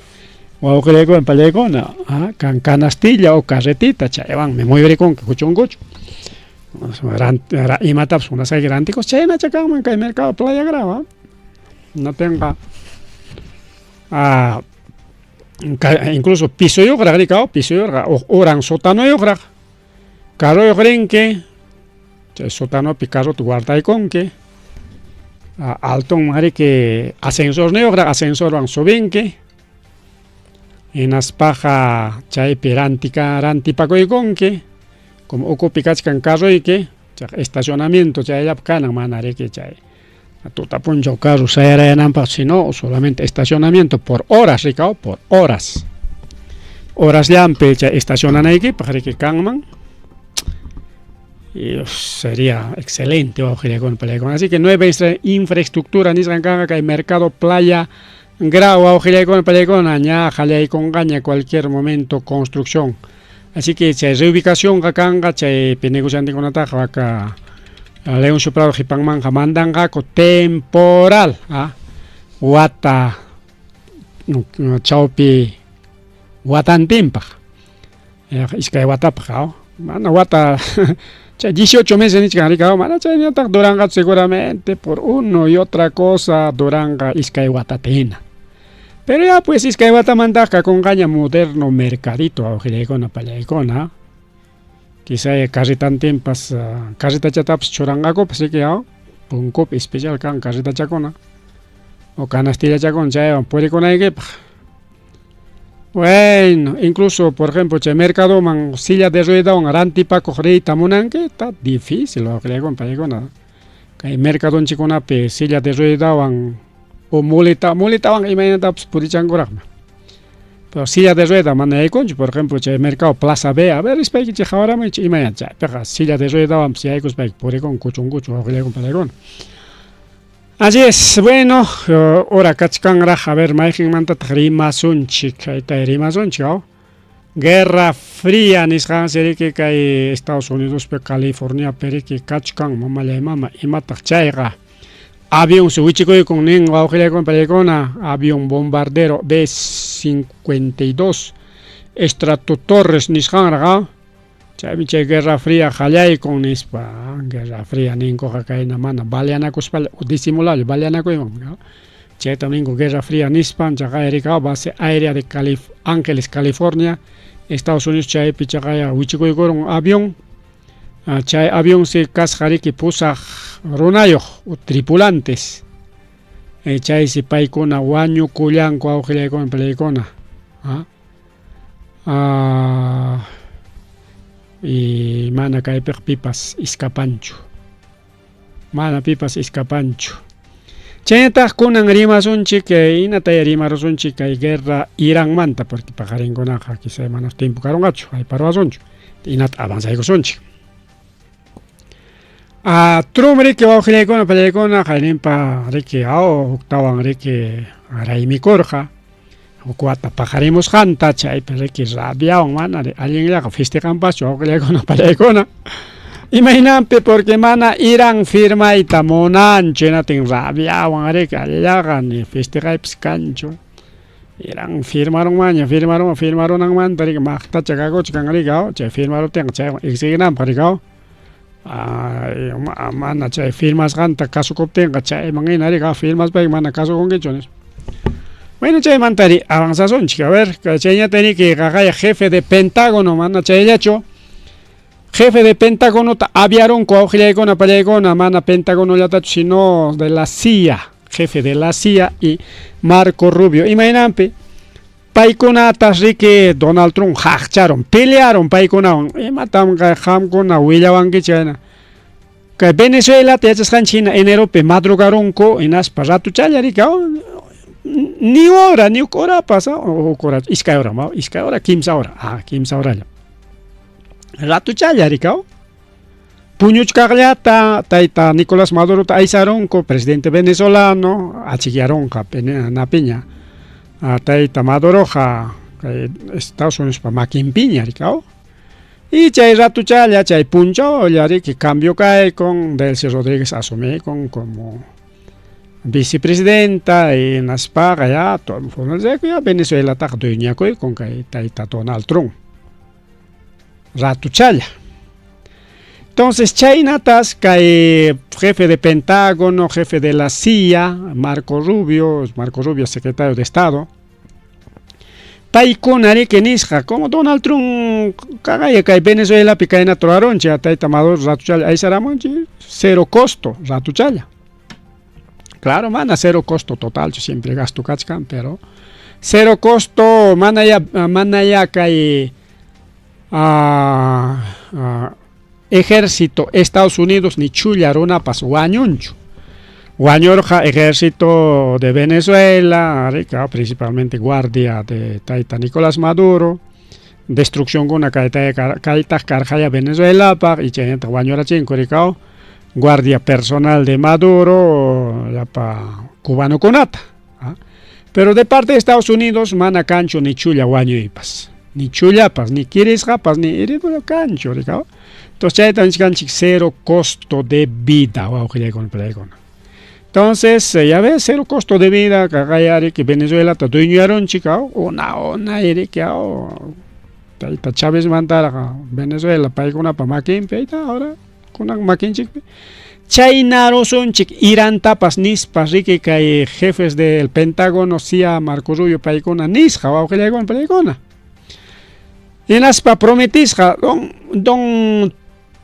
Wawqillaykuna pallaykuna, ah, kan canastilla o carretita chaywanmi muyurikunki kuchun kuchun. Imatapas munasqayki rantikus chaynacha kanman kay mercado Playa Grau, ah. Natinqa ah, incluso pisoyuqraq rikaw, pisoyuqraq huk uran sotanoyuqraq. Carroyuq rinki, chay sotanopi carrota guardaykunki, altonman riki ascensorniyuqraq ascensorwan subinki, hinaspaqa chaypi rantika rantipakuykunki, como ukupi kachkan carroyki, chay estacionamiento chayllapi kanan mana riki chay tuta punchaw carro sayarayananpaq, sino solamente estacionamiento por horas rikaw, por horas. Horasllampi chay estacionanaykipaq riki kanman. Y sería excelente wawqillaykuna palaykuna. Así que nueva infraestructura nisqan kanqa kay mercado Playa Grau wawqillaykuna palaykuna ña qallaykunqaña cualquier momento construcción. Así que chay reubicacionqa kanqa chaypi negociantekunataqa waka Leoncio Prado qhipanmanqa mandanqaku temporal wata chawpi watantinpaq iskay watapaq mana wata chay 18 meses nichkan rikaw mana chayñataq duranqachu seguramente por uno y otra cosa duranqa iskay watata hina. Pero ya pues iskay watamantaq kakunqaña moderno mercadito awqillaykuna pallaykuna quizá carretantinpas carretachatapas churanqakupas riki punkupi especial kan carretachakuna o canastillachakuna chaywan purikunaykipaq. Bueno, incluso por ejemplo chay mercadoman silla de ruedawan rantipakuq riyta munanki, está difícil wawqillaykuna paykuna. Kay mercadonchikkunapi silla de ruedawan o muleta, muletawan imaynatapas purichankuraqmi. Pero silla de rueda mana yaykunchu, por ejemplo chay mercado Plaza B, a ver rispaykichik qhawaramuychik imayna chaypiqa silla de ruedawanpas yaykuspayki purikun kuchun kuchun wawqillaykuna paykuna. Así es, bueno, hora kachkanraq, a ver mayqinmantataq rimasunchik, kayta rimasunchik, aw. Guerra Fría nisqansi riki kay Estados Unidospi Californiapi riki kachkan mamallay mama, imataq chayqa. Avionsi wichikuykun nin wawqillaykuna pallaykuna, avión bombardero B-52 Stratotorres nisqanraq, aw. Chaymi chay Guerra Fría qallaykun nispa, Guerra Fría ninkuqa kayna mana baleanakuspalla o disimulalla baleanakuyman. Chaytam ninku Guerra Fría nispa, chaqay rikaw base aérea de Calif Ángeles, California, Estados Unidos chaypi chaqaya wichikuykurun avión. Chay avionsi kasqa riki pusaq runayuq o tripulantes. Chaysi paykuna wañukullanku awqillaykuna palaykuna. Y mana kaypiqa pipas iskapanchu. Mana pipas iskapanchu. Chaynataq kunan rimasunchik, inataya rimarusunchik kay guerra Iranmanta, porque paqarinkunaqa quizá manas tiempo karunqachu, hayparuwasunchu. Inata avanzaykusunchik. Ah, Trump riki wawqillaykuna pallaykuna qayninpa riki aw huktawan riki raymikurqa huk wata paqarimusqanta chaypi riki rabiawan mana allinllaqa festejanpaschu wawqillaykuna pallaykuna imaynanpi porque mana Irán firmayta munanchu hinatin rabiawan riki allillaqa ni festejaypis kanchu Irán firmarunmanña firmarunman firmarunanmanta riki maqtacha kakuchkan riki aw chay firmaruptinqa chaywan exiginanpaq riki aw mana chay firmasqanta kasukuptinqa chayman hina riki firmaspayki mana kasukunkichu nispa. Bueno, chaymantari avanzasunchik. A ver, chayñata riki qaqaya jefe de Pentágono, mana chayllachu. Jefe de Pentágonota aviarunku awqillaykuna pallaykuna, mana Pentágonollatachu, sino de la CIA, jefe de la CIA y Marco Rubio. Imaynanpi? Paykunatas riki Donald Trump haqcharon, pelearon paykunawan. Imatam kay qamkuna willawankichik chayna. Kay Venezuelata yachasqanchik hina eneropi madrugarunku hinaspa ratuchalla riki ni hora, ni huk horapas, huk hora, iskay hora, iskay hora, kimsa hora, ah, kimsa horalla. Ratuchalla riki Puñuchkaqllata tayta Nicolás Madurota aysarunku, presidente venezolano, achikyarunqa napiña. Tayta Maduroqa kay Estados Unidospa makinpiña riki Y chay ratuchalla, chay punchawlla riki cambio kaykun, Delcy Rodríguez asumikun como vicepresidenta hinaspaqa ya ya Venezuelataqa dueñakuykun kay tayta Donald Trump. Ratuchalla. Entonces, chaynatas kay jefe de Pentágono, jefe de la CIA, Marco Rubio, Marco Rubio, secretario de Estado, paykuna riki nisqa, como Donald Trump kaqaya kay Venezuelapi kaynata rurarunchik, tayta Maduro ratuchalla aysaramunchik, cero costo, ratuchalla. Claro, mana cero costo totalchu, siempre gasto kachkan, pero cero costo, mana ya, mana ya kay ejército Estados Unidos ni chulla runapas wañunchu. Wañurqa ejército de Venezuela, principalmente guardia de tayta Nicolás Maduro, destruccionkuna kaytaq karqaya Venezuelapaq y chaynataq wañurachinku rikaw guardia personal de Maduro llapa cubanokunata. Pero de parte de Estados Unidos mana kanchu ni chulla wañuypas, ni chullapas, ni kirisqapas, ni herido kanchu rikaw. Entonces chayta nichkanchik cero costo de vida, wawqillaykuna palaykuna. Entonces, ya ves, cero costo de vida, kaqaya riki Venezuelata dueñoyarunchik, una una riki tayta Chávez mantarqa Venezuela paykunapa makinpi, ahí ahora kunan makinchikpi. Chaynarusunchik Irantapas nispa riki kay jefes del Pentágono, CIA, Marco Rubio paykuna nisqa wawqillaykuna palaykuna. Hinaspa prometisqa don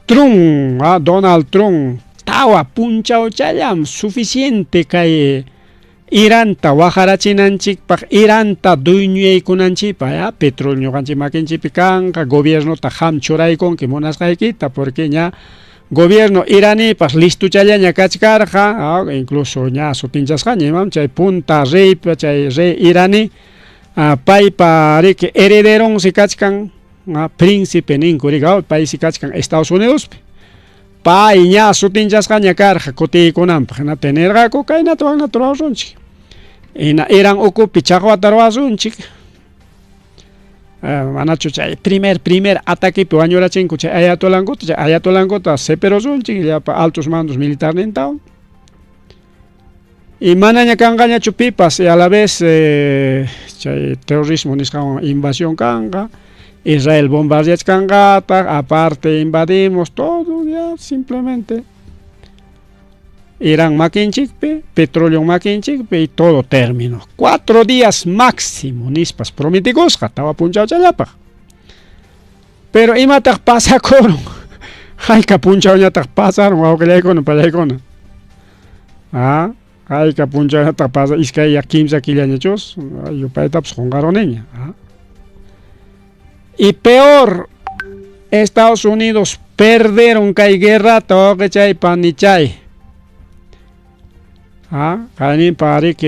Trump, Donald Trump, tawa punchawchallam suficiente kay Iranta waqarachinanchikpaq, Iranta dueñoyaykunanchikpaq, ya petróleo ñuqanchik makinchikpi kanqa, gobiernota qam churaykunki munasqaykita, porque ña gobierno iranipas listuchallaña kachkarqa, incluso ña sutinchasqaña imam chay punta reypa, chay rey iraní, paypa riki herederonsi kachkan, príncipe ninku riki, paysi kachkan Estados Unidospi. Pay ña sutinchasqaña karqa kutiykunanpaq, hinaptin nirqaku kaynata waknata ruwasunchik. Hina Irán ukupi chaqwata ruwasunchik. Manachu chay primer ataquepi wañurachinku chay ayatolankuta, chay ayatolankuta seperusunchik llapa altos mandos militarnintawan. Y manaña kanqañachu pipas y a la vez chay terrorismo nisqanwan invasión kanqa, Israel bombardeachkanqataq, aparte invadimos todo, ya simplemente Irán makinchikpi, petróleo makinchikpi y todo término. 4 días máximo nispas prometikusqa tawa punchawchallapaq. Pero imataq pasakurun? Hayka punchawñataq pasarun wawqillaykuna pallaykuna. Hayka punchawñataq pasa iskay ya kimsa killañachus, yupaytapas qunqaruniña. Y peor, Estados Unidos perdieron kay guerrata wawqichay panichay. Ah, qayninpa riki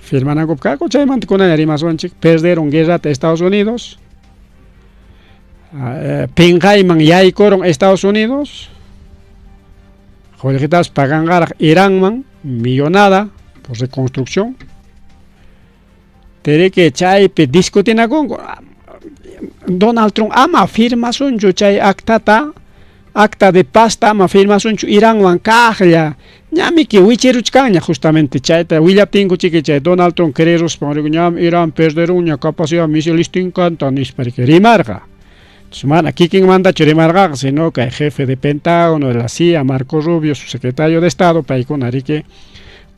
firmanankupaq karqa, chaymanta kunanña rimasunchik, perderon guerrata Estados Unidos, pinqayman yaykurun Estados Unidos, qullqitapas paganqaraq Iranman millonada por reconstrucción. Tiriki chaypi discutinakunku, Donald Trump ama firmasunchu chay actata, acta de pazta ama firmasunchu Iranwan kaqlla, ñamiki wichiruchkanña justamente chayta willaptinku chiki chay Donald Trump creeruspan ñam Irán perderunña capacidad misilistinqanta nispa riki rimarqa. Entonces, mana kikinmantachu rimarqaqa, sino kay jefe de Pentágono, de la CIA, Marco Rubio, su secretario de Estado, paykuna riki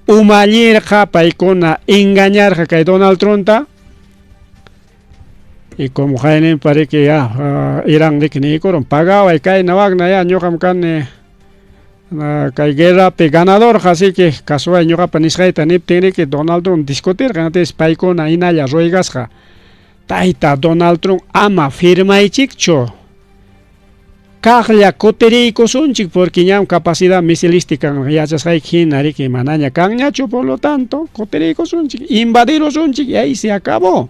umallirqa, paykuna engañarqa kay Donald Trumpta. Y como qayninpa riki ya Irán riki niykurun pagaway kayna wakna ya ñuqam kani kay guerrapi ganadorqa, así que kasuway ñuqapa nisqayta niptin riki Donald Trump discutirqa, entonces paykuna hinalla ruegasqa tayta Donald Trump ama firmaychikchu, kaqlla kutiriykusunchik porque ñam capacidad misilística yachasqayki hina riki manaña kanñachu, por lo tanto kutiriykusunchik, invadirusunchik y ahí se acabó.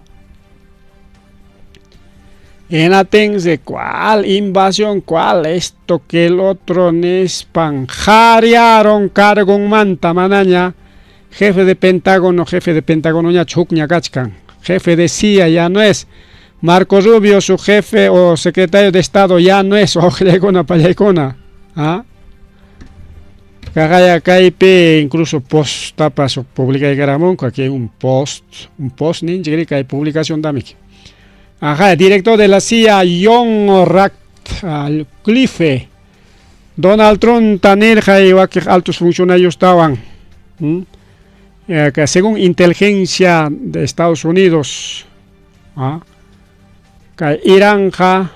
Hinatinsi cuál invasión, cuál esto que el otro nispan jariaron cargonmanta manaña jefe de Pentágono, jefe de Pentágono ñachu hukña kachkan, jefe de CIA ya no es, Marco Rubio su jefe o secretario de Estado ya no es, oqllaykuna pallaykuna, ¿ah? Kaqaya kaypi incluso post tapas publicaykaramunku, aquí hay un post ninchik kay publicación tamik. Ajá, director de la CIA John Ratcliffe, Donald Trump tanirqa y wakiq altos funcionarios estaban, que según inteligencia de Estados Unidos, ¿ah? Kay Iranja,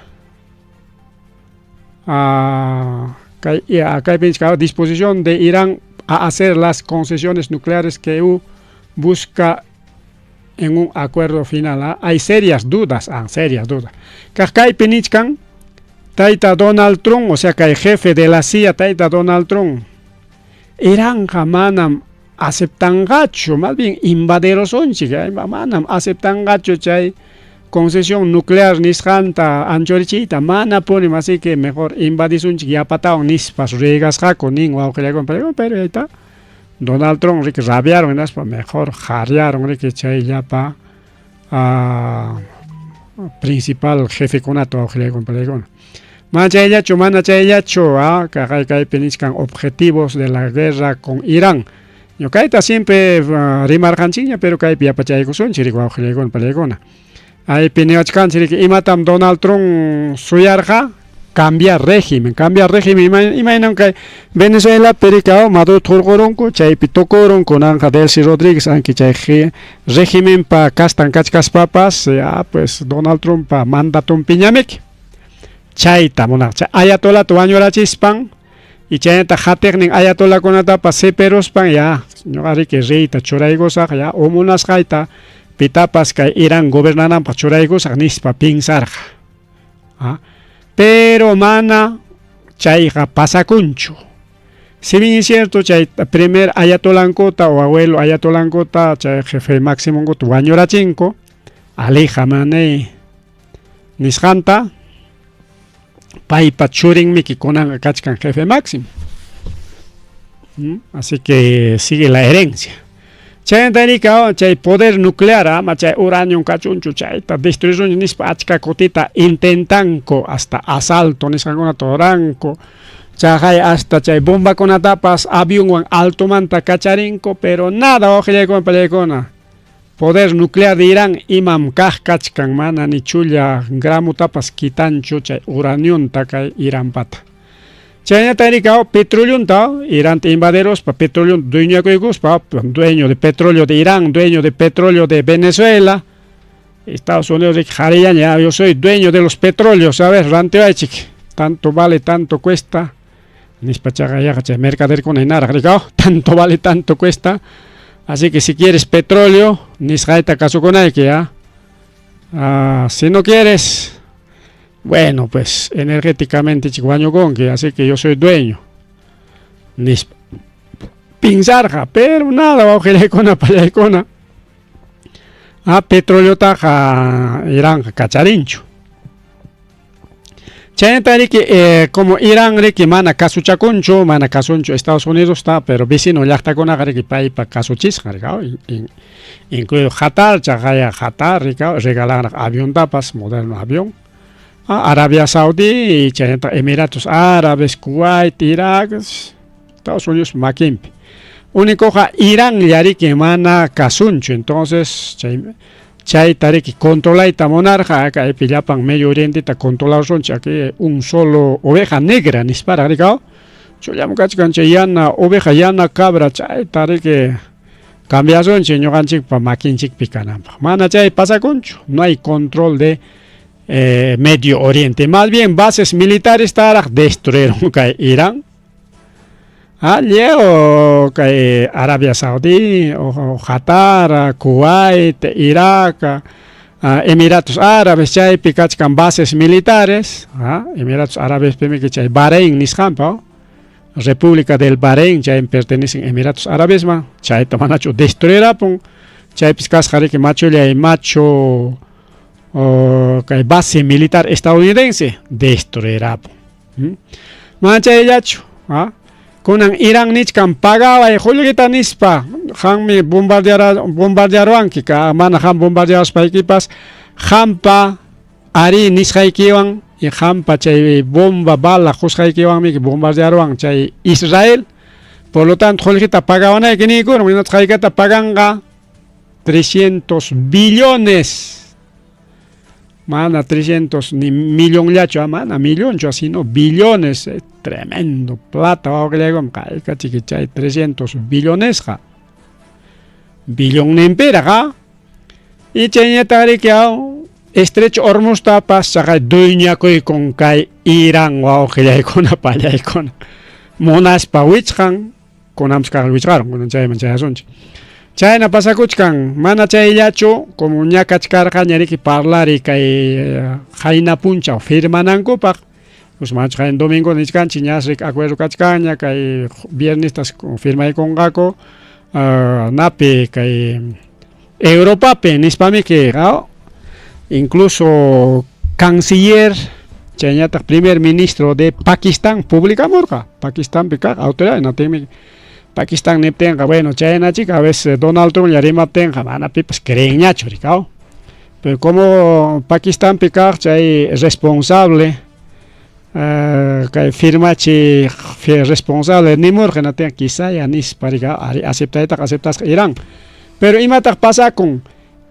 kay pinchka disposición de Irán a hacer las concesiones nucleares que EU busca en un acuerdo final. ¿Ah? Hay serias dudas, serias dudas. Kaypi nichkan, tayta Donald Trump, o sea, que el jefe de la CIA, tayta Donald Trump, Iranja manam aceptanqachu, más bien invaderosunchik, manam aceptanqachu chay concesión nuclear nisqanta anchurichiyta manapunim, así que mejor invadisunchik yapatawan nispas rigasqaku nin wawqillaykuna, pero ahí está. Donald Trump riki rabiaron hinaspa mejor jariaron riki chay llapa principal jefekunata wawqillaykuna. Mana chayllachu, mana chayllachu, kaqay kaypi nichkan objetivos de la guerra con Irán. Ñuqayta siempre rimarqanchikña, pero kaypi yapachaykusunchik riki wawqillaykuna pallaykuna. Aypi niwachkanchik riki imatam Donald Trump suyarqa cambiar régimen, cambiar régimen, imaynam kay Venezuelapi riki Maduro hurqurunku, chaypi tukurun, kunanqa Delcy Rodríguez anki chay regimenpa kastan kachkaspapas, ya pues Donald Trumppa mandatunpiñamiki. Chayta munaq, chay ayatolata wañurachispan y chaynata hatiqnin ayatolakunatapas siperuspan ya ñuqa riki reyta churaykusaq ya o munasqayta pitapas kay Irán gobernananpaq churaykusaq nispa pinsarqa. ¿Ah? Pero mana chayqa pasakunchu. Si bien es cierto, chay primer ayatolankuta o abuelo ayatolankuta, chay jefe máximo wañurachinku, Ali Khamenei nisqanta, paypa churinmiki kunanqa kachkan jefe máximo. Así que sigue la herencia. Chaynata chay poder nuclear, ama chay uranio kachunchu chayta destruirunchu nispa achka kutita intentanku hasta asalto nisqankunata ruranku. Chaqay hasta chay bombakunatapas avionwan altomanta kacharinku, pero nada wawqillaykuna pallaykuna. Poder nuclear de Irán imam kaq kachkan mana ni chulla gramutapas kitanchu chay uranionta kay Iranpata. Chaynata rika petroleonta Irán invaderospa petróleo dueño dueño de petróleo de Irán, dueño de petróleo de Venezuela. Estados Unidos ya yo soy dueño de los petróleos, ¿sabes? Ranteachik, tanto vale, tanto cuesta. Nispa chaqayaqa chay mercaderkuna hinaraq rika, tanto vale, tanto cuesta. Así que si quieres petróleo, nisqayta kasukunayki, ¿ya? Si no quieres, bueno, pues energéticamente chik wañukunki, así que yo soy dueño. Nispa. Pinsarqa, pero nada wawqillaykuna pallaykuna. Ah, petroleotaqa Iranqa kacharinchu. Chaynata riki como Irán riki mana kasuchakunchu, mana kasunchu Estados Unidosta, pero vecino llaqtakunaqa riki paypa kasuchisqan riki, incluido Qatar, chaqaya Qatar riki, regalanraq aviontapas, moderno avión. Ah, Arabia Saudí, chaynata Emiratos Árabes, Kuwait, Irak, Estados Unidos makinpi. Únicoqa Irán riki mana kasunchu, entonces chay chayta riki controlayta munarqa, kaypi llapan Medio Orienteta controlarunchik, aquí un solo oveja negra nisparaq riki, chullam kachkan chay yana oveja, yana cabra, chayta riki cambiasunchik ñuqanchikpa makinchikpi kananpaq. Mana chay pasakunchu, no hay control de Medio Oriente. Más bien bases militares taraq destruyeron kay Irán. Ah, lliw kay Arabia Saudí, o Qatar, Kuwait, Irak, Emiratos Árabes, chaypi kachkan bases militares, Emiratos Árabes pimiki chay Bahrein nisqanpa, República del Bahrein, chaymi pertenecen Emiratos Árabesman, chayta manachu destruirapun, chaypis kasqa riki machullay machu kay base militar estadounidense destruirapun. Mana chayllachu, kunan Irán nichkan pagaway qullqita nispa, qammi bombardearuwanki, mana qam bombardearuspaykipas qampa ari nisqaykiwan y qampa chay bomba bala qusqaykiwanmi bombardearuwan chay Israel, por lo tanto qullqita pagawanayki niykurun, hinaspa haykata paganqa 300 billones. Mana 300 ni millonllachu, mana millonchu, sino billones, tremendo plata wawqillaykum qaykachiki chay 300 billonesqa. Billonninpiraq, y chayñataq riki Estrecho Hormuztapas chaqay dueñakuykun kay Irán wawqillaykuna pallaykuna. Munaspa wichqan, kunanpas kaq wichqarun, kunan chayman chayasunchik. Chayna pasakuchkan, mana chayllachu, como ña kachkarqaña riki parlari kay qayna punchaw firmanankupaq, pues machu qayna domingo nichkanchik ñas riki acuerdo kachkanña, kay viernestas firmaykunqaku, napi kay Europapi nispamiki, incluso canciller chayñataq primer ministro de Pakistán publicamurqa, Pakistanpi kaq autoridad hinaptinmi Pakistán niptinqa, bueno, chaynachik a veces Donald Trump rimaptinqa mana pipas creenñachu riki, pero como Pakistanpi kaq chay responsable kay firmachi responsable nimurqa, hinaptinqa quizá ya nispa riki ari aceptaytaqa aceptasqa Irán. Pero imataq pasakun?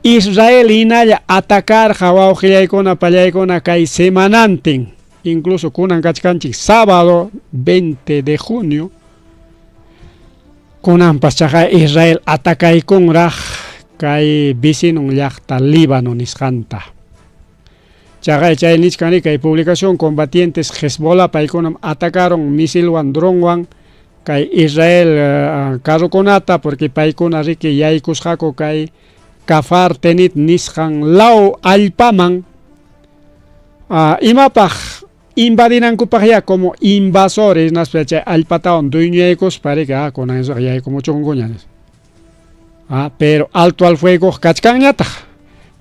Israel hinalla atacarqa wawqillaykuna pallaykuna kay semanantin, incluso kunan kachkanchik sábado 20 de junio, kunanpas chaqay Israel atacaykunraq kay vecinon llaqta Líbano nisqanta. Chaqay chay nichkan kay publicación combatientes Hezbollah paykunam atacaron misilwan dronwan kay Israel carrokunata, porque paykuna riki yaykusqaku kay Kafar Tenit nisqan law allpaman, imapaq invadinankupaq ya como invasores naspa chay allpatawan dueñoyaykuspa riki, kunan yaykumuchunkuña, pero alto al fuego kachkanñataq.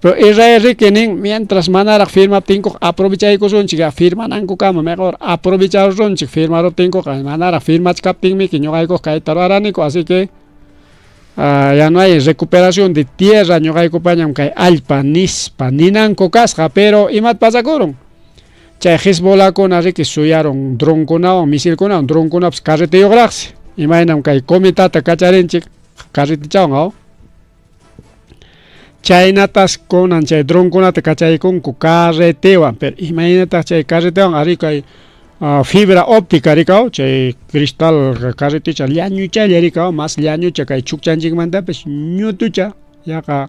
Pero Israel riki nin, mientras manaraq firmaptinkuqa aprovechaykusunchik, firmanankukama mejor aprovecharusunchik, firmaruptinkuqa manaraq firmachkaptinmiki ñuqaykuqa kayta ruraraniku, así que ya no hay recuperación de tierra, ñuqaykupañam kay allpa nispa ninanku kasqa. Pero imat pasakurun? Chay Hezbollakuna riki suyarun dronkunawan, misilkunawan, dronkunapas carreteyuqraqsi, imaynam kay cometata kacharinchik carretichawan, chaynatas kunan chay dronkunata kachaykunku carretewan, pero imaynataq chay carretewan ari kay fibra óptica rikaw, chay cristal carreticha llañuchalla rikaw, mas llañucha kay chukchanchikmantapas ñutucha, yaqa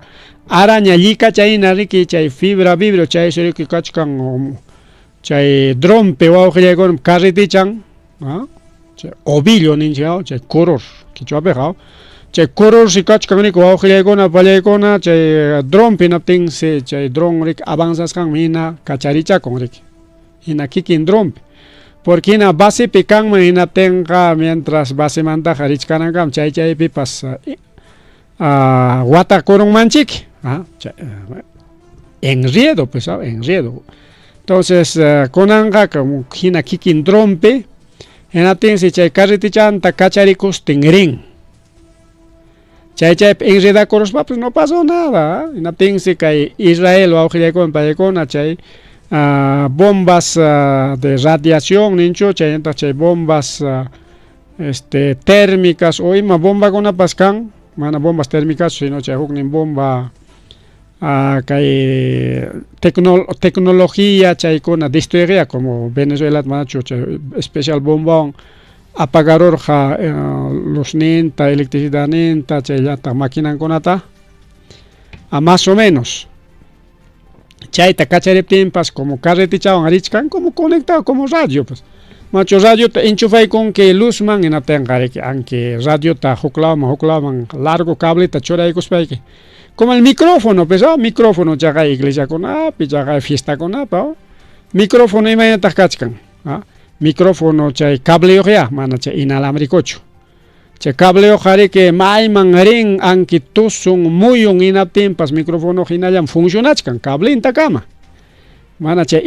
araña llikacha hina riki chay fibra vidrio, chay riki kachkan chay dronpi wawqillaykuna carretichan, chay ovillo ninchik, chay kurur quichuapiqa, chay kurursi kachkan riki wawqillaykuna pallaykuna chay dronpi, hinaptinsi chay dron riki avanzasqanmi hina kacharichakun riki, hina kikin dronpi. Porque hina basepi kanman hinaptinqa mientras basemantaqa richkanankama chay chaypipas watakurunmanchik. Enriedo, pues, enriedo. Entonces, kunanqa como hina kikin dronpi hinaptinsi chay carretichanta kacharikustin rin. Chay chaypi enredakuruspapas no pasó nada. Hinaptinsi kay Israel wawqillaykuna paykuna chay bombas de radiación ninchu chaynataq chay bombas térmicas o ima bombakunapas kan, mana bombas térmicas sino chay huknin bomba kay tecnología chaykuna destruiría como Venezuela manachu chay especial bombawan apagarurqa luzninta, electricidadninta, chayllataq maquinankunata, más o menos. Chayta kachariptinpas como carretichawan richkan como conectado como radio pues. Machu radiota enchufaykunki luzman hinaptinqa riki anki radiota huklawman huklawman largo cableta churaykuspayki como el micrófono pues, micrófono chaqay iglesiakunapi chaqay fiestakunapi, micrófono imaynataq kachkan, micrófono chay cableyuqya mana chay inalámbricochu. Chay cableyuqqa riki mayman rin anki tusun muyun hinaptinpas micrófono hinallam funcionachkan cablintakama. Mana chay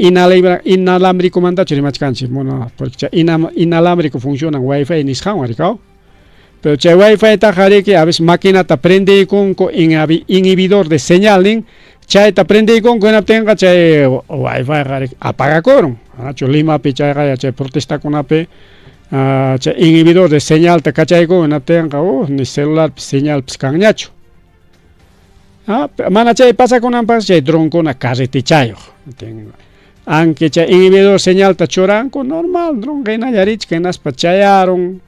inalámbricomantachu rimachkanchik, bueno, porque chay inalámbrico funcionan wifi nisqanwan rikaw. Pero chay wifi-taqa riki a veces maquinata prendiykunku inhibidor de señal nin, chayta prendiykunku hinaptinqa chay wifi-qa riki apagakurun. Manachu Limapi chayqa chay protestakunapi chay inhibidor de señalta kachaykun hinaptinqa ni celularpis señalpis kanñachu. Mana chay pasakunanpaq chay dronkuna carretichayuq. Anki chay inhibidor señalta churanku normal dron hinalla richkan hinaspa chayarun.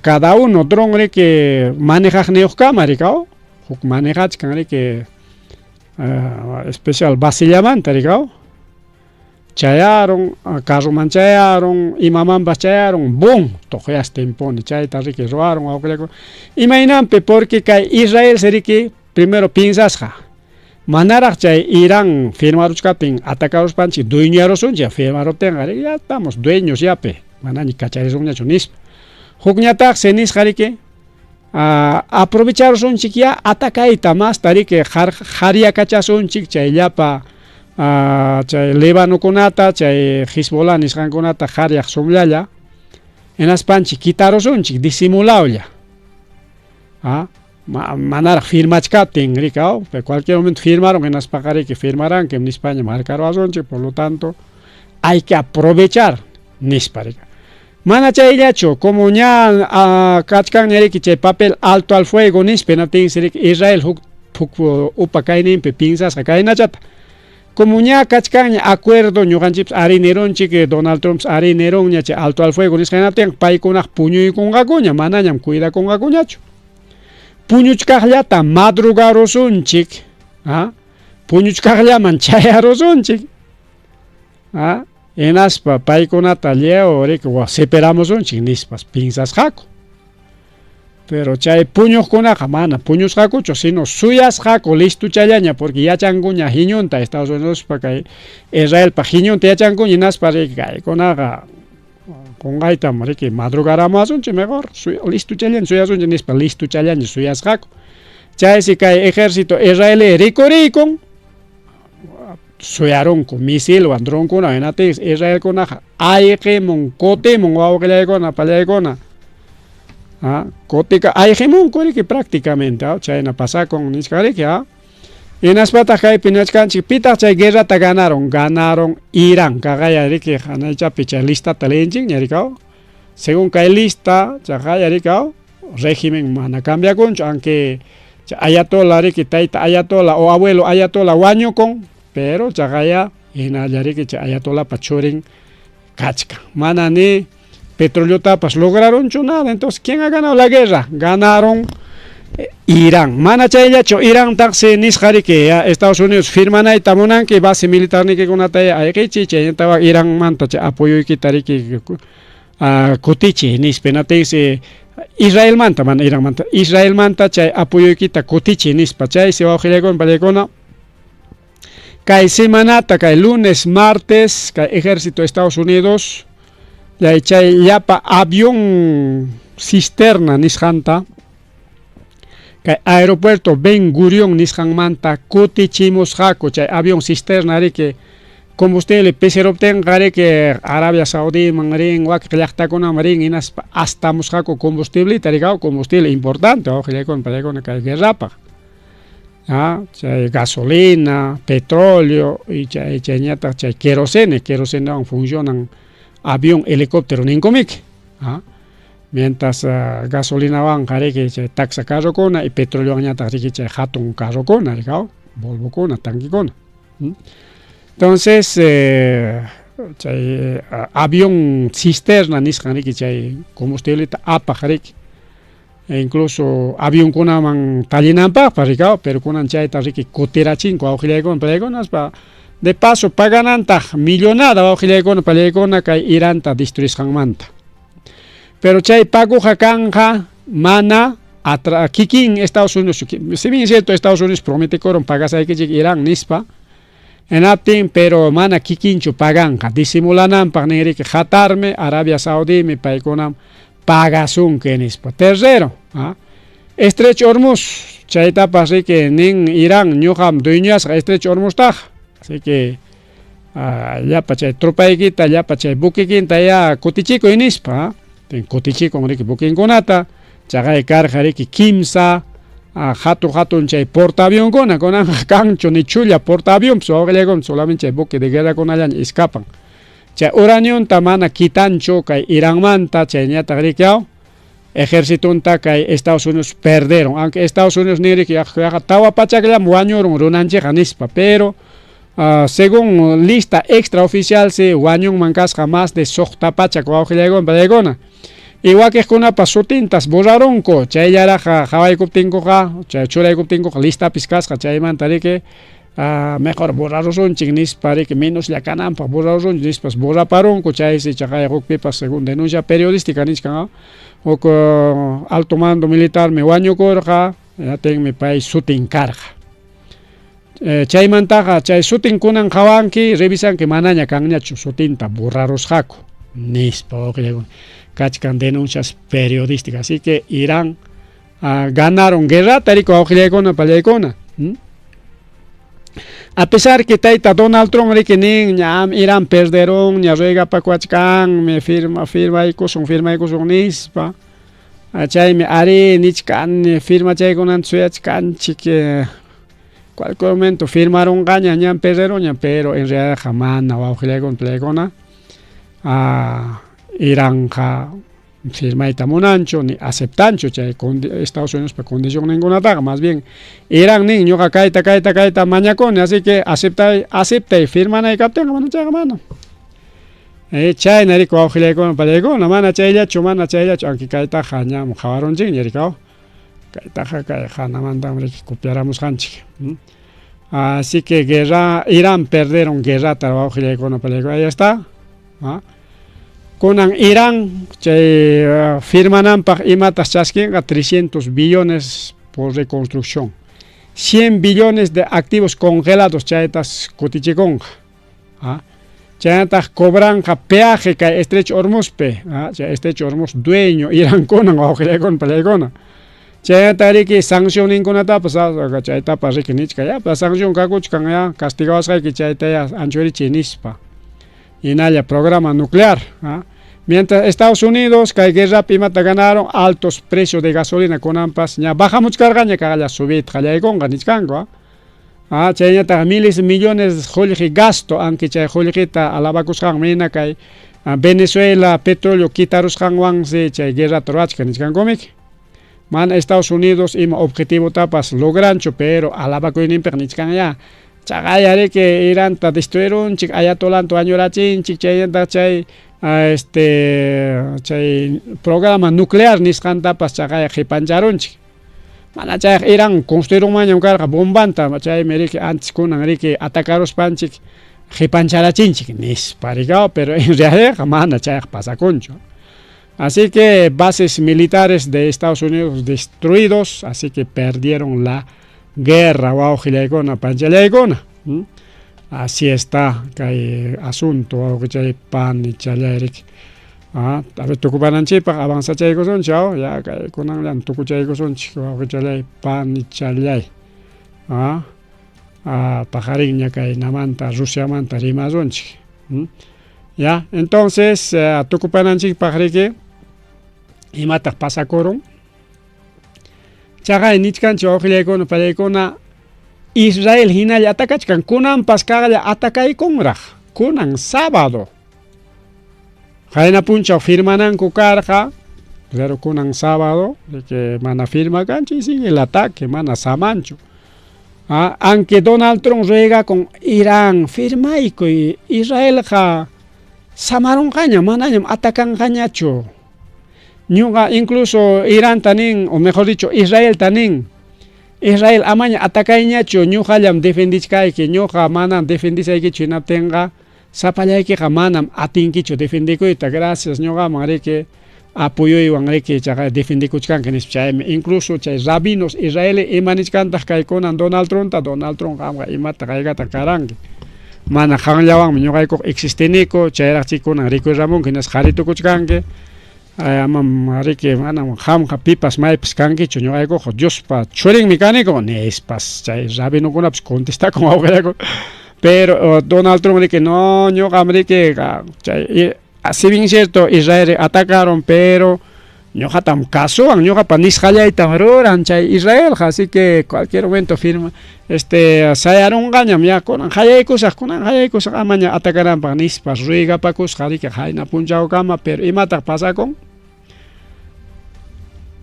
Cada uno dron riki manejaqniyuqkama rikaw, huk manejachkan riki especial basillamanta rikaw. Chayarun, carroman chayarun, imamanpas chayarun, bum, tuqyastinpuni chayta riki ruwarun wawqillakuna. Imaynanpi porque kay Israel se riki primero piensasqa manaraq chay Irán firmaruchkaptin atacaruspanchik dueñarusunchik firmaruptinqa riki ya estamos dueños yapi manaña kacharisunñachu nispa. Hukñataqsi nisqa riki aprovecharusunchik ya atacayta masta riki qaryakachasunchik chay llapa chay Libanokunata chay Hezbollah nisqankunata qaryaq sumllalla hinaspanchik kitarusunchik disimulawlla. Manaraq firmachkaptin rikaw, pero cualquier momento firmaron hinaspaqa riki firmarankim nispañam harkaruwasunchik, por lo tanto hay que aprovechar nispa rika. Mana chayllachu, como ña kachkanña riki chay papel alto al fuego nispa hinaptinsi riki Israel huk huk upa kayninpi piensasqa kaynachata. Como ña kachkanña acuerdo ñuqanchikpas ari nirunchik Donald Trump ari nirunña chay alto al fuego nisqa hinaptinqa paykunaqa puñuykunqakuña manañam cuidakunqakuñachu. Puñuchkaqllata madrugarusunchik, puñuchkaqllaman chayarusunchik, hinaspa paykunata lliw riki separamusunchik nispas piensasqaku. Pero chay puñuqkunaqa mana puñusqakuchu, sino suyasqaku listuchallaña porque yachankuña hiñunta Estados Unidospa kay Israelpa hiñunta yachankuña hinaspa riki kaykunaqa qunqaytam riki madrugaramuwasunchik mejor listuchallaña suyasunchik nispa listuchallaña suyasqaku. Chaysi kay ejército israelí rikurikun suyarunku misilwan dronkuna hinaptinsi Israelkunaqa ayqimun kutimun wawqillaykuna pallaykuna. Kutika ayqimunku riki prácticamente chayna pasakun nichkan riki. Hinaspataq kaypi nichkanchik pitaq chay guerrata ganaron, ganaron Irán kaqaya riki hanaychapi chay listata leyinchikña rikaw. Según kay lista chaqaya rikaw régimen mana cambiakunchu aunque chay ayatola riki tayta ayatola o abuelo ayatola wañukun pero chaqaya hinalla riki chay ayatolapa churin kachkan. Mana ni petroleotapas lograronchu nada. Entonces, ¿quién ha ganado la guerra? Ganaron Irán. Mana chayllachu Irán taqsi nisqa riki Estados Unidos firmanayta munanki base militarnikikunata ayqichiy chaynintawan Iranmanta chay apoyoykita riki kutichiy nispa hinaptinsi Israelmanta mana Iranmanta Israelmanta chay apoyoykita kutichiy nispa chaysi wawqillaykuna pallaykuna kay semanata kay lunes martes kay ejército de Estados Unidos Chay llapa avión cisterna nisqanta kay aeropuerto Ben Gurion nisqanmanta kutichimusqaku. Chay avión cisterna riki combustible pisiruptinqa riki Arabia Saudiman rin, wakiq llaqtakunaman rin, hinaspa astamusqaku combustibleta rikaw, combustible importante wawqillaykuna pallaykuna kay guerrapaq. Ah, chay gasolina, petróleo y chay chayñataq chay querosene, querosenewan funcionan avión, helicóptero ninkumiki. Ah, mientras gasolinawanqa riki chay taxa carrokuna y petroleowanñataq riki chay hatun carrokuna rikaw, Volvokuna, tanquekuna. Entonces, chay avión cisterna nisqan riki chay combustibleta apaq riki. E incluso avionkunaman tallinanpaqpas rikaw, pero kunan chayta riki kutirachinku wawqillaykuna pallaykunaspa de paso paganantaq millonada wawqillaykuna pallaykuna kay Iranta destruisqanmanta. Pero chay paguqa kanqa mana atra kikin Estados Unidos, si bien es cierto Estados Unidos prometikuron pagasaykichik Irán nispa, hinaptin pero mana kikinchu paganqa disimulananpaq nin riki Qatarmi, Arabia Saudimi paykunam pagasunki nispa. Tercero, Estrecho Hormuz, chaytapas riki nin Irán ñuqam dueñasqa Estrecho Hormuztaqa. Así que llapa chay tropaykita, llapa chay buquekinta ya kutichikuy nispa. Kutichikun riki buquinkunata, chaqay karqa riki kimsa hatun hatun chay portaavionkuna, kunanqa kanchu ni chulla portaavionpas wawqillaykuna, solamente chay buque de guerrakunallaña escapan. Chay uranionta mana quitanchu kay Iranmanta, chayñataq riki ejercitonta kay Estados Unidos perderon, aunque Estados Unidos nin riki yaqa tawa pachakllam wañurun runanchikqa nispa, pero según lista extraoficial si wañunman kasqa más de suqta pachak wawqillaykuna pallaykuna. Y wakiqkunapas sutintas borrarunku, chayllaraq qawaykuptinkuqa, chay churaykuptinkuqa listapis kasqa, chaymanta riki mejor borrarusunchik nispa riki menoslla kananpaq borrarusunchik nispas borraparunku, chaysi chaqay hukpipas según denuncia periodística nichkan, huk alto mando militarmi wañukurqa, hinaptinmi pay sutin karqa. Chaymantaqa chay sutin kunan qawanki, revisanki manaña kanñachu sutinta borrarusqaku nispa wawqillaykuna. Kachkan denuncias periodísticas. Así que Irán ganaron guerrata riki wawqillaykuna pallaykuna. A pesar que tayta Donald Trump riki nin ñam Irán perderun, ña ruegapakuachkanmi firma firmaykusun firmaykusun nispa. Chaymi ari nichkani firmachaykunanta suyachkanchik, cualquier momento firmarunqaña ñam perderuña, pero en realidad mana wawqillaykuna pallaykuna Iranqa firmayta munanchu ni aceptanchu chay Estados Unidospa condicionninkunataqa, más bien Irán nin ñuqa kayta kayta kayta mañakuni, así que aceptay aceptay firmanay kaptinqa mana chayqa mana. Chayna riki wawqillaykuna pallaykuna, mana chayllachu, mana chayllachu, aunque kaytaqa ñam qawarunchikña rikaw. Kaytaqa kay hanamantam riki copiaramusqanchik. Así que guerra, Irán perderon guerrata wawqillaykuna pallaykuna, ahí está. Kunan Irán chay firmananpaq imatas chaskinqa 300 billones por reconstrucción. 100 billones de activos congelados chaytas kutichikunqa. Chaynataq cobranqa peaje kay Estrecho Hormuzpi, chay Estrecho Hormuz dueño Irán kunan wawqillaykuna pallaykuna. Chaynata riki sancionninkunatapas chaytapas riki nichka ya sanción kakuchkan ya castigawasqayki chayta ya anchurichiy nispa. Hinalla programa nuclear. Mientras Estados Unidos kay guerrapi imata ganaron altos precios de gasolina kunanpas ña bajamuchkarqaña kaqlla subiyta qallaykunqa nichkanku. Chayñataq miles millones qullqi gasto, aunque chay qullqita alabakusqanman hina kay Venezuela petróleo quitarusqanwansi chay guerrata ruwachkan nichkankumiki. Mana Estados Unidos ima objetivotapas logranchu, pero alabakuyninpiqa nichkan ya. Chaqaya riki Iranta destruirunchik, ayatolanta wañurachinchik, chaynataq chay chay programa nuclear nisqantapas chaqaya qipancharunchik. Mana chayqa Irán construirunmanñam karqa bombanta, chaymi riki antes kunan riki atacaruspanchik qipancharachinchik nispa rikaw, pero en realidad mana chayqa pasakunchu. Así que bases militares de Estados Unidos destruidos, así que perdieron la guerra, wawqillaykuna, panchallaykuna. Así está kay asunto, wawqichay panichallayrik. A ver, tukupananchikpaq avanzachaykusunchik, aw? Ya kay kunanllam tukuchaykusunchik, wawqichalláy, panichalláy. A paqarinña kaynamanta Rusiamanta rimasunchik. Ya, entonces tukupananchikpaq riki, imataq pasakurun? Chaqay nichkanchik wawqillaykuna, pallaykuna, Israel hinalla atakachkan, kunanpas kaqlla atakaykunraq, kunan sábado. Qayna punchaw firmananku karqa, pero kunan sábado, de que mana firma kanchu y sigue el ataque, mana samanchu. Aunque Donald Trump ruega con Irán, firmaykuy, Israelqa samarunqaña, manañam atakanqañachu. Ñuqa incluso Iranta nin, o mejor dicho, Israelta nin, Israel amaña atakayñachu, ñuqallam defendichkayki, ñuqa manam defendisaykichu hinaptinqa, sapallaykiqa manam atinkichu defendikuyta, gracias ñuqaman riki apoyoywan riki chaqa defendikuchkanki nispa. Chaymi incluso chay rabinos israelí ima nichkantaq kay kunan Donald Trumpta, Donald Trump qamqa imata qaykata karanki, mana qanllawanmi ñuqaykuqa existiniku, chayraqchik kunan rikuyramunki hinaspa qari tukuchkanki, amam riki manam qamqa pipas maypas kankichu, ñuqaykuqa Diospa churinmi kaniku nispas chay rabinokunapas contestakun wawqillayku. Pero Donald Trump riki no, ñuqam riki chay si bien cierto Israel atacaron, pero ñuqatam kasuwan, ñuqapa nisqallaytam ruran chay Israelqa, así que cualquier momento firma, sayarunqañam, ya kunan qallaykusaq, kunan qallaykusaq amaña atakananpaq nispas ruegapakusqa riki qayna punchawkama. Pero imataq pasakun?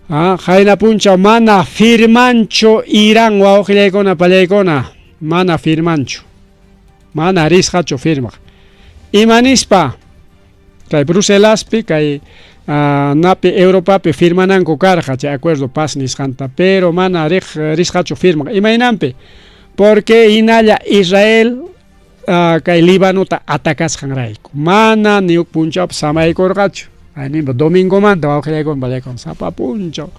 Qayna punchaw mana firmanchu Irán, wawqillaykuna, pallaykuna, mana firmanchu, mana risqachu firmaq. Ima nispa? Kay Bruselaspi, kay napi Europapi firmananku karqa chay acuerdo paz nisqanta, pero mana risqachu firmaq. Imaynanpi? Porque hinalla Israel kay Libanota atakasqanrayku. Mana ni huk punchawpas samaykurqachu. Ayninpa domingomanta wawqillaykuna, pallaykuna, sapa punchaw.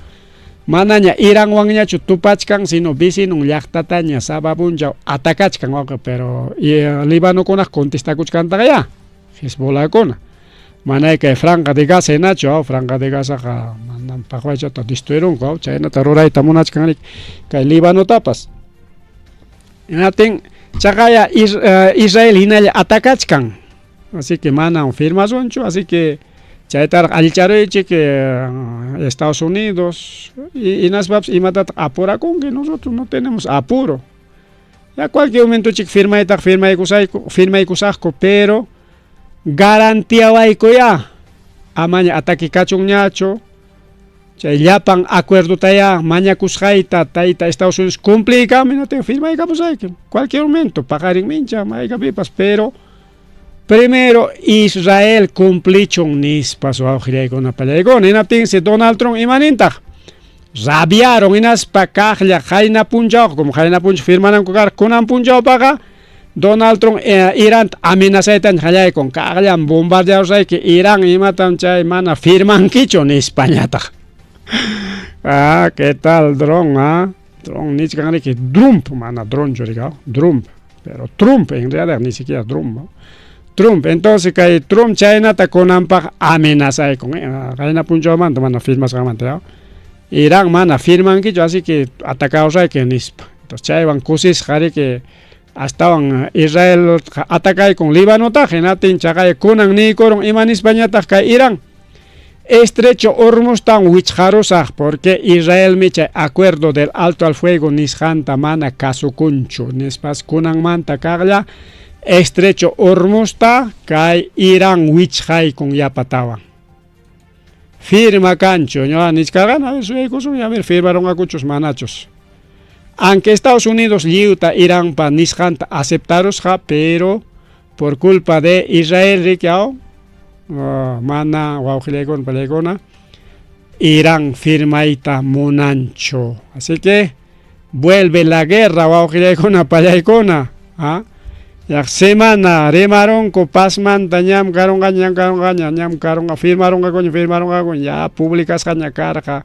Manaña Iranwanñachu tupachkan, sino vecinon llaqtataña sapa punchaw atakachkan wawqi, pero Libanokunaq contestakuchkantaqa ya, Hezbollahkuna. Manay kay Franja de Gaza hinachu, Franja de Gazaqa manam paqwaychata destruirunku, chaynata rurayta munachkan riki kay Libanotapas. Hinaptin chaqaya Israel hinalla atakachkan. Así que manam firmasunchu, así que chaytaraq allicharuychik Estados Unidos, hinaspapas imatataq apurakunki, nosotros no tenemos apuro. Ya cualquier momento chik firmaytaq firmaykusayku, firmaykusaqku, pero garantiawayku ya amaña ataki kachunñachu, chay llapan acuerdotaya mañakusqayta tayta Estados Unidos cumpliykami, hinaptin firmaykapusayki cualquier momento, paqarin mincha maykapipas, pero primero Israel cumplichun nispas wawqillaykuna, pallaykuna. Hinaptinsi Donald Trump imanintaq? Rabiaron hinaspa kaqlla qayna punchawqa, como qayna punchaw firmananku karqa, kunan punchawpaqa Donald Trump Iranta amenazaytaña qallaykun, kaqllam bombardearusayki Irán, imatam chay mana firmankichu nispañataq. ¿Qué tal dron? Dron nichkan riki Trump, mana dronchu riki, Trump, pero Trump en realidad ni siquiera Trump, ¿no? Trump, entonces kay Trump chaynata kunanpaq amenazaykun, qayna punchawmanta mana firmasqanmanta, Irán mana firmankichu, así que atacarusayki nispa. Entonces chaywan kusisqa riki astawan Israel atakaykun Libanotaqa, hinaptin chaqay kunan niykurun ima nispañataq kay Irán, Estrecho Hormuztan wichqarusaq, porque Israelmi chay acuerdo del alto al fuego nisqanta mana kasukunchu nispas kunanmanta kaqlla Estrecho Hormuzta kay Irán wichqaykun yapatawan. Firma kanchu, ñuqa nichkarqani, a ver suyaykusun, a ver firmarunqakuchus manachus. Aunque Estados Unidos lliwta Iranpa nisqanta aceptarusqa, pero por culpa de Israel riki mana wawqillaykuna, pallaykuna, Irán firmayta munanchu. Así que vuelve la guerra, wawqillaykuna, pallaykuna. Ya semana rimarunku pazmanta, ñam karunqaña, ñam karunqaña, ñam karunqa, firmarunqakuña, firmarunqakuña, ya publicasqaña karqa.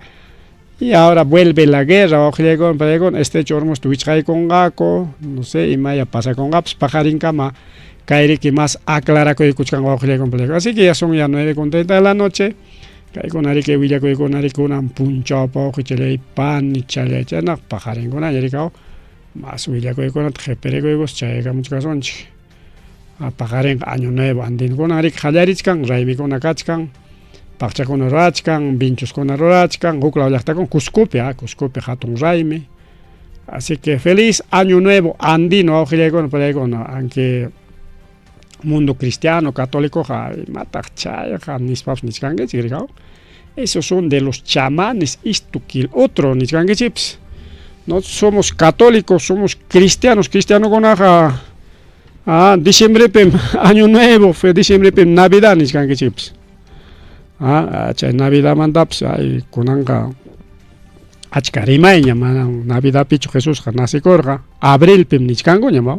Y ahora vuelve la guerra, wawqillaykuna, pallaykuna, Estrecho Hormuzta wichqaykunqaku, no sé, imaya pasakunqapas, paqarinkama. Kayriki mas aclarakuykuchkan wawqillaykuna panillaykuna. Así que ya son ya 9:30 de la noche. Kaykuna riki willakuykuna rikunan punchawpa wawqichallay panichallay chaynaq paqarinkunaña rikaw mas willakuykunata qipirikuykus chaykamuchkasunchik. Paqarinqa año nuevo andinkunan riki qallarichkan, raymikuna kachkan, paqchakuna rurachkan, vinchuskuna rurachkan, huklaw llaqtakuna Cuscopi, Cuscopi hatun raymi. Así que feliz año nuevo andino wawqillaykuna panillaykuna, aunque mundo cristiano, católico, imataq chayqa nispapas nichkankichik rikaw. Esos son de los chamanes, esto que el otro nichkankichikpas. Nosotros somos católicos, somos cristianos, cristianokunaqa diciembrepim año nuevo, diciembrepim Navidad nichkankichikpas. Chay Navidadmantapas ay kunanqa achka rimayña manam Navidadpichu Jesusqa nacikurqa, abrilpim nichkankuña ma.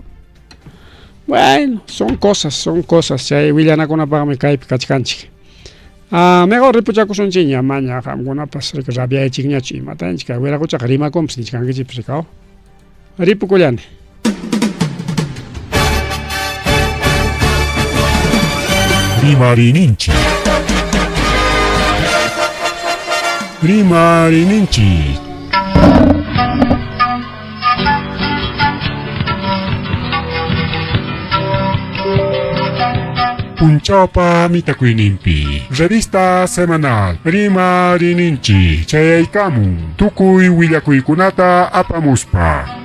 Bueno, son cosas, son cosas, chay willanakunapaqmi kaypi kachkanchik. Mejor ripuchakusunchikña maña qamkunapas riki rabiaychikñachu imatañachik kay wiraquchaqa rimakunpas nichkankichikpas rikaw. Ripukullani. Rimarininchik. Rimarininchik. Punchawpa mitakuyninpi. Revista semanal Rimarininchik chayaykamun tukuy willakuykunata apamuspa.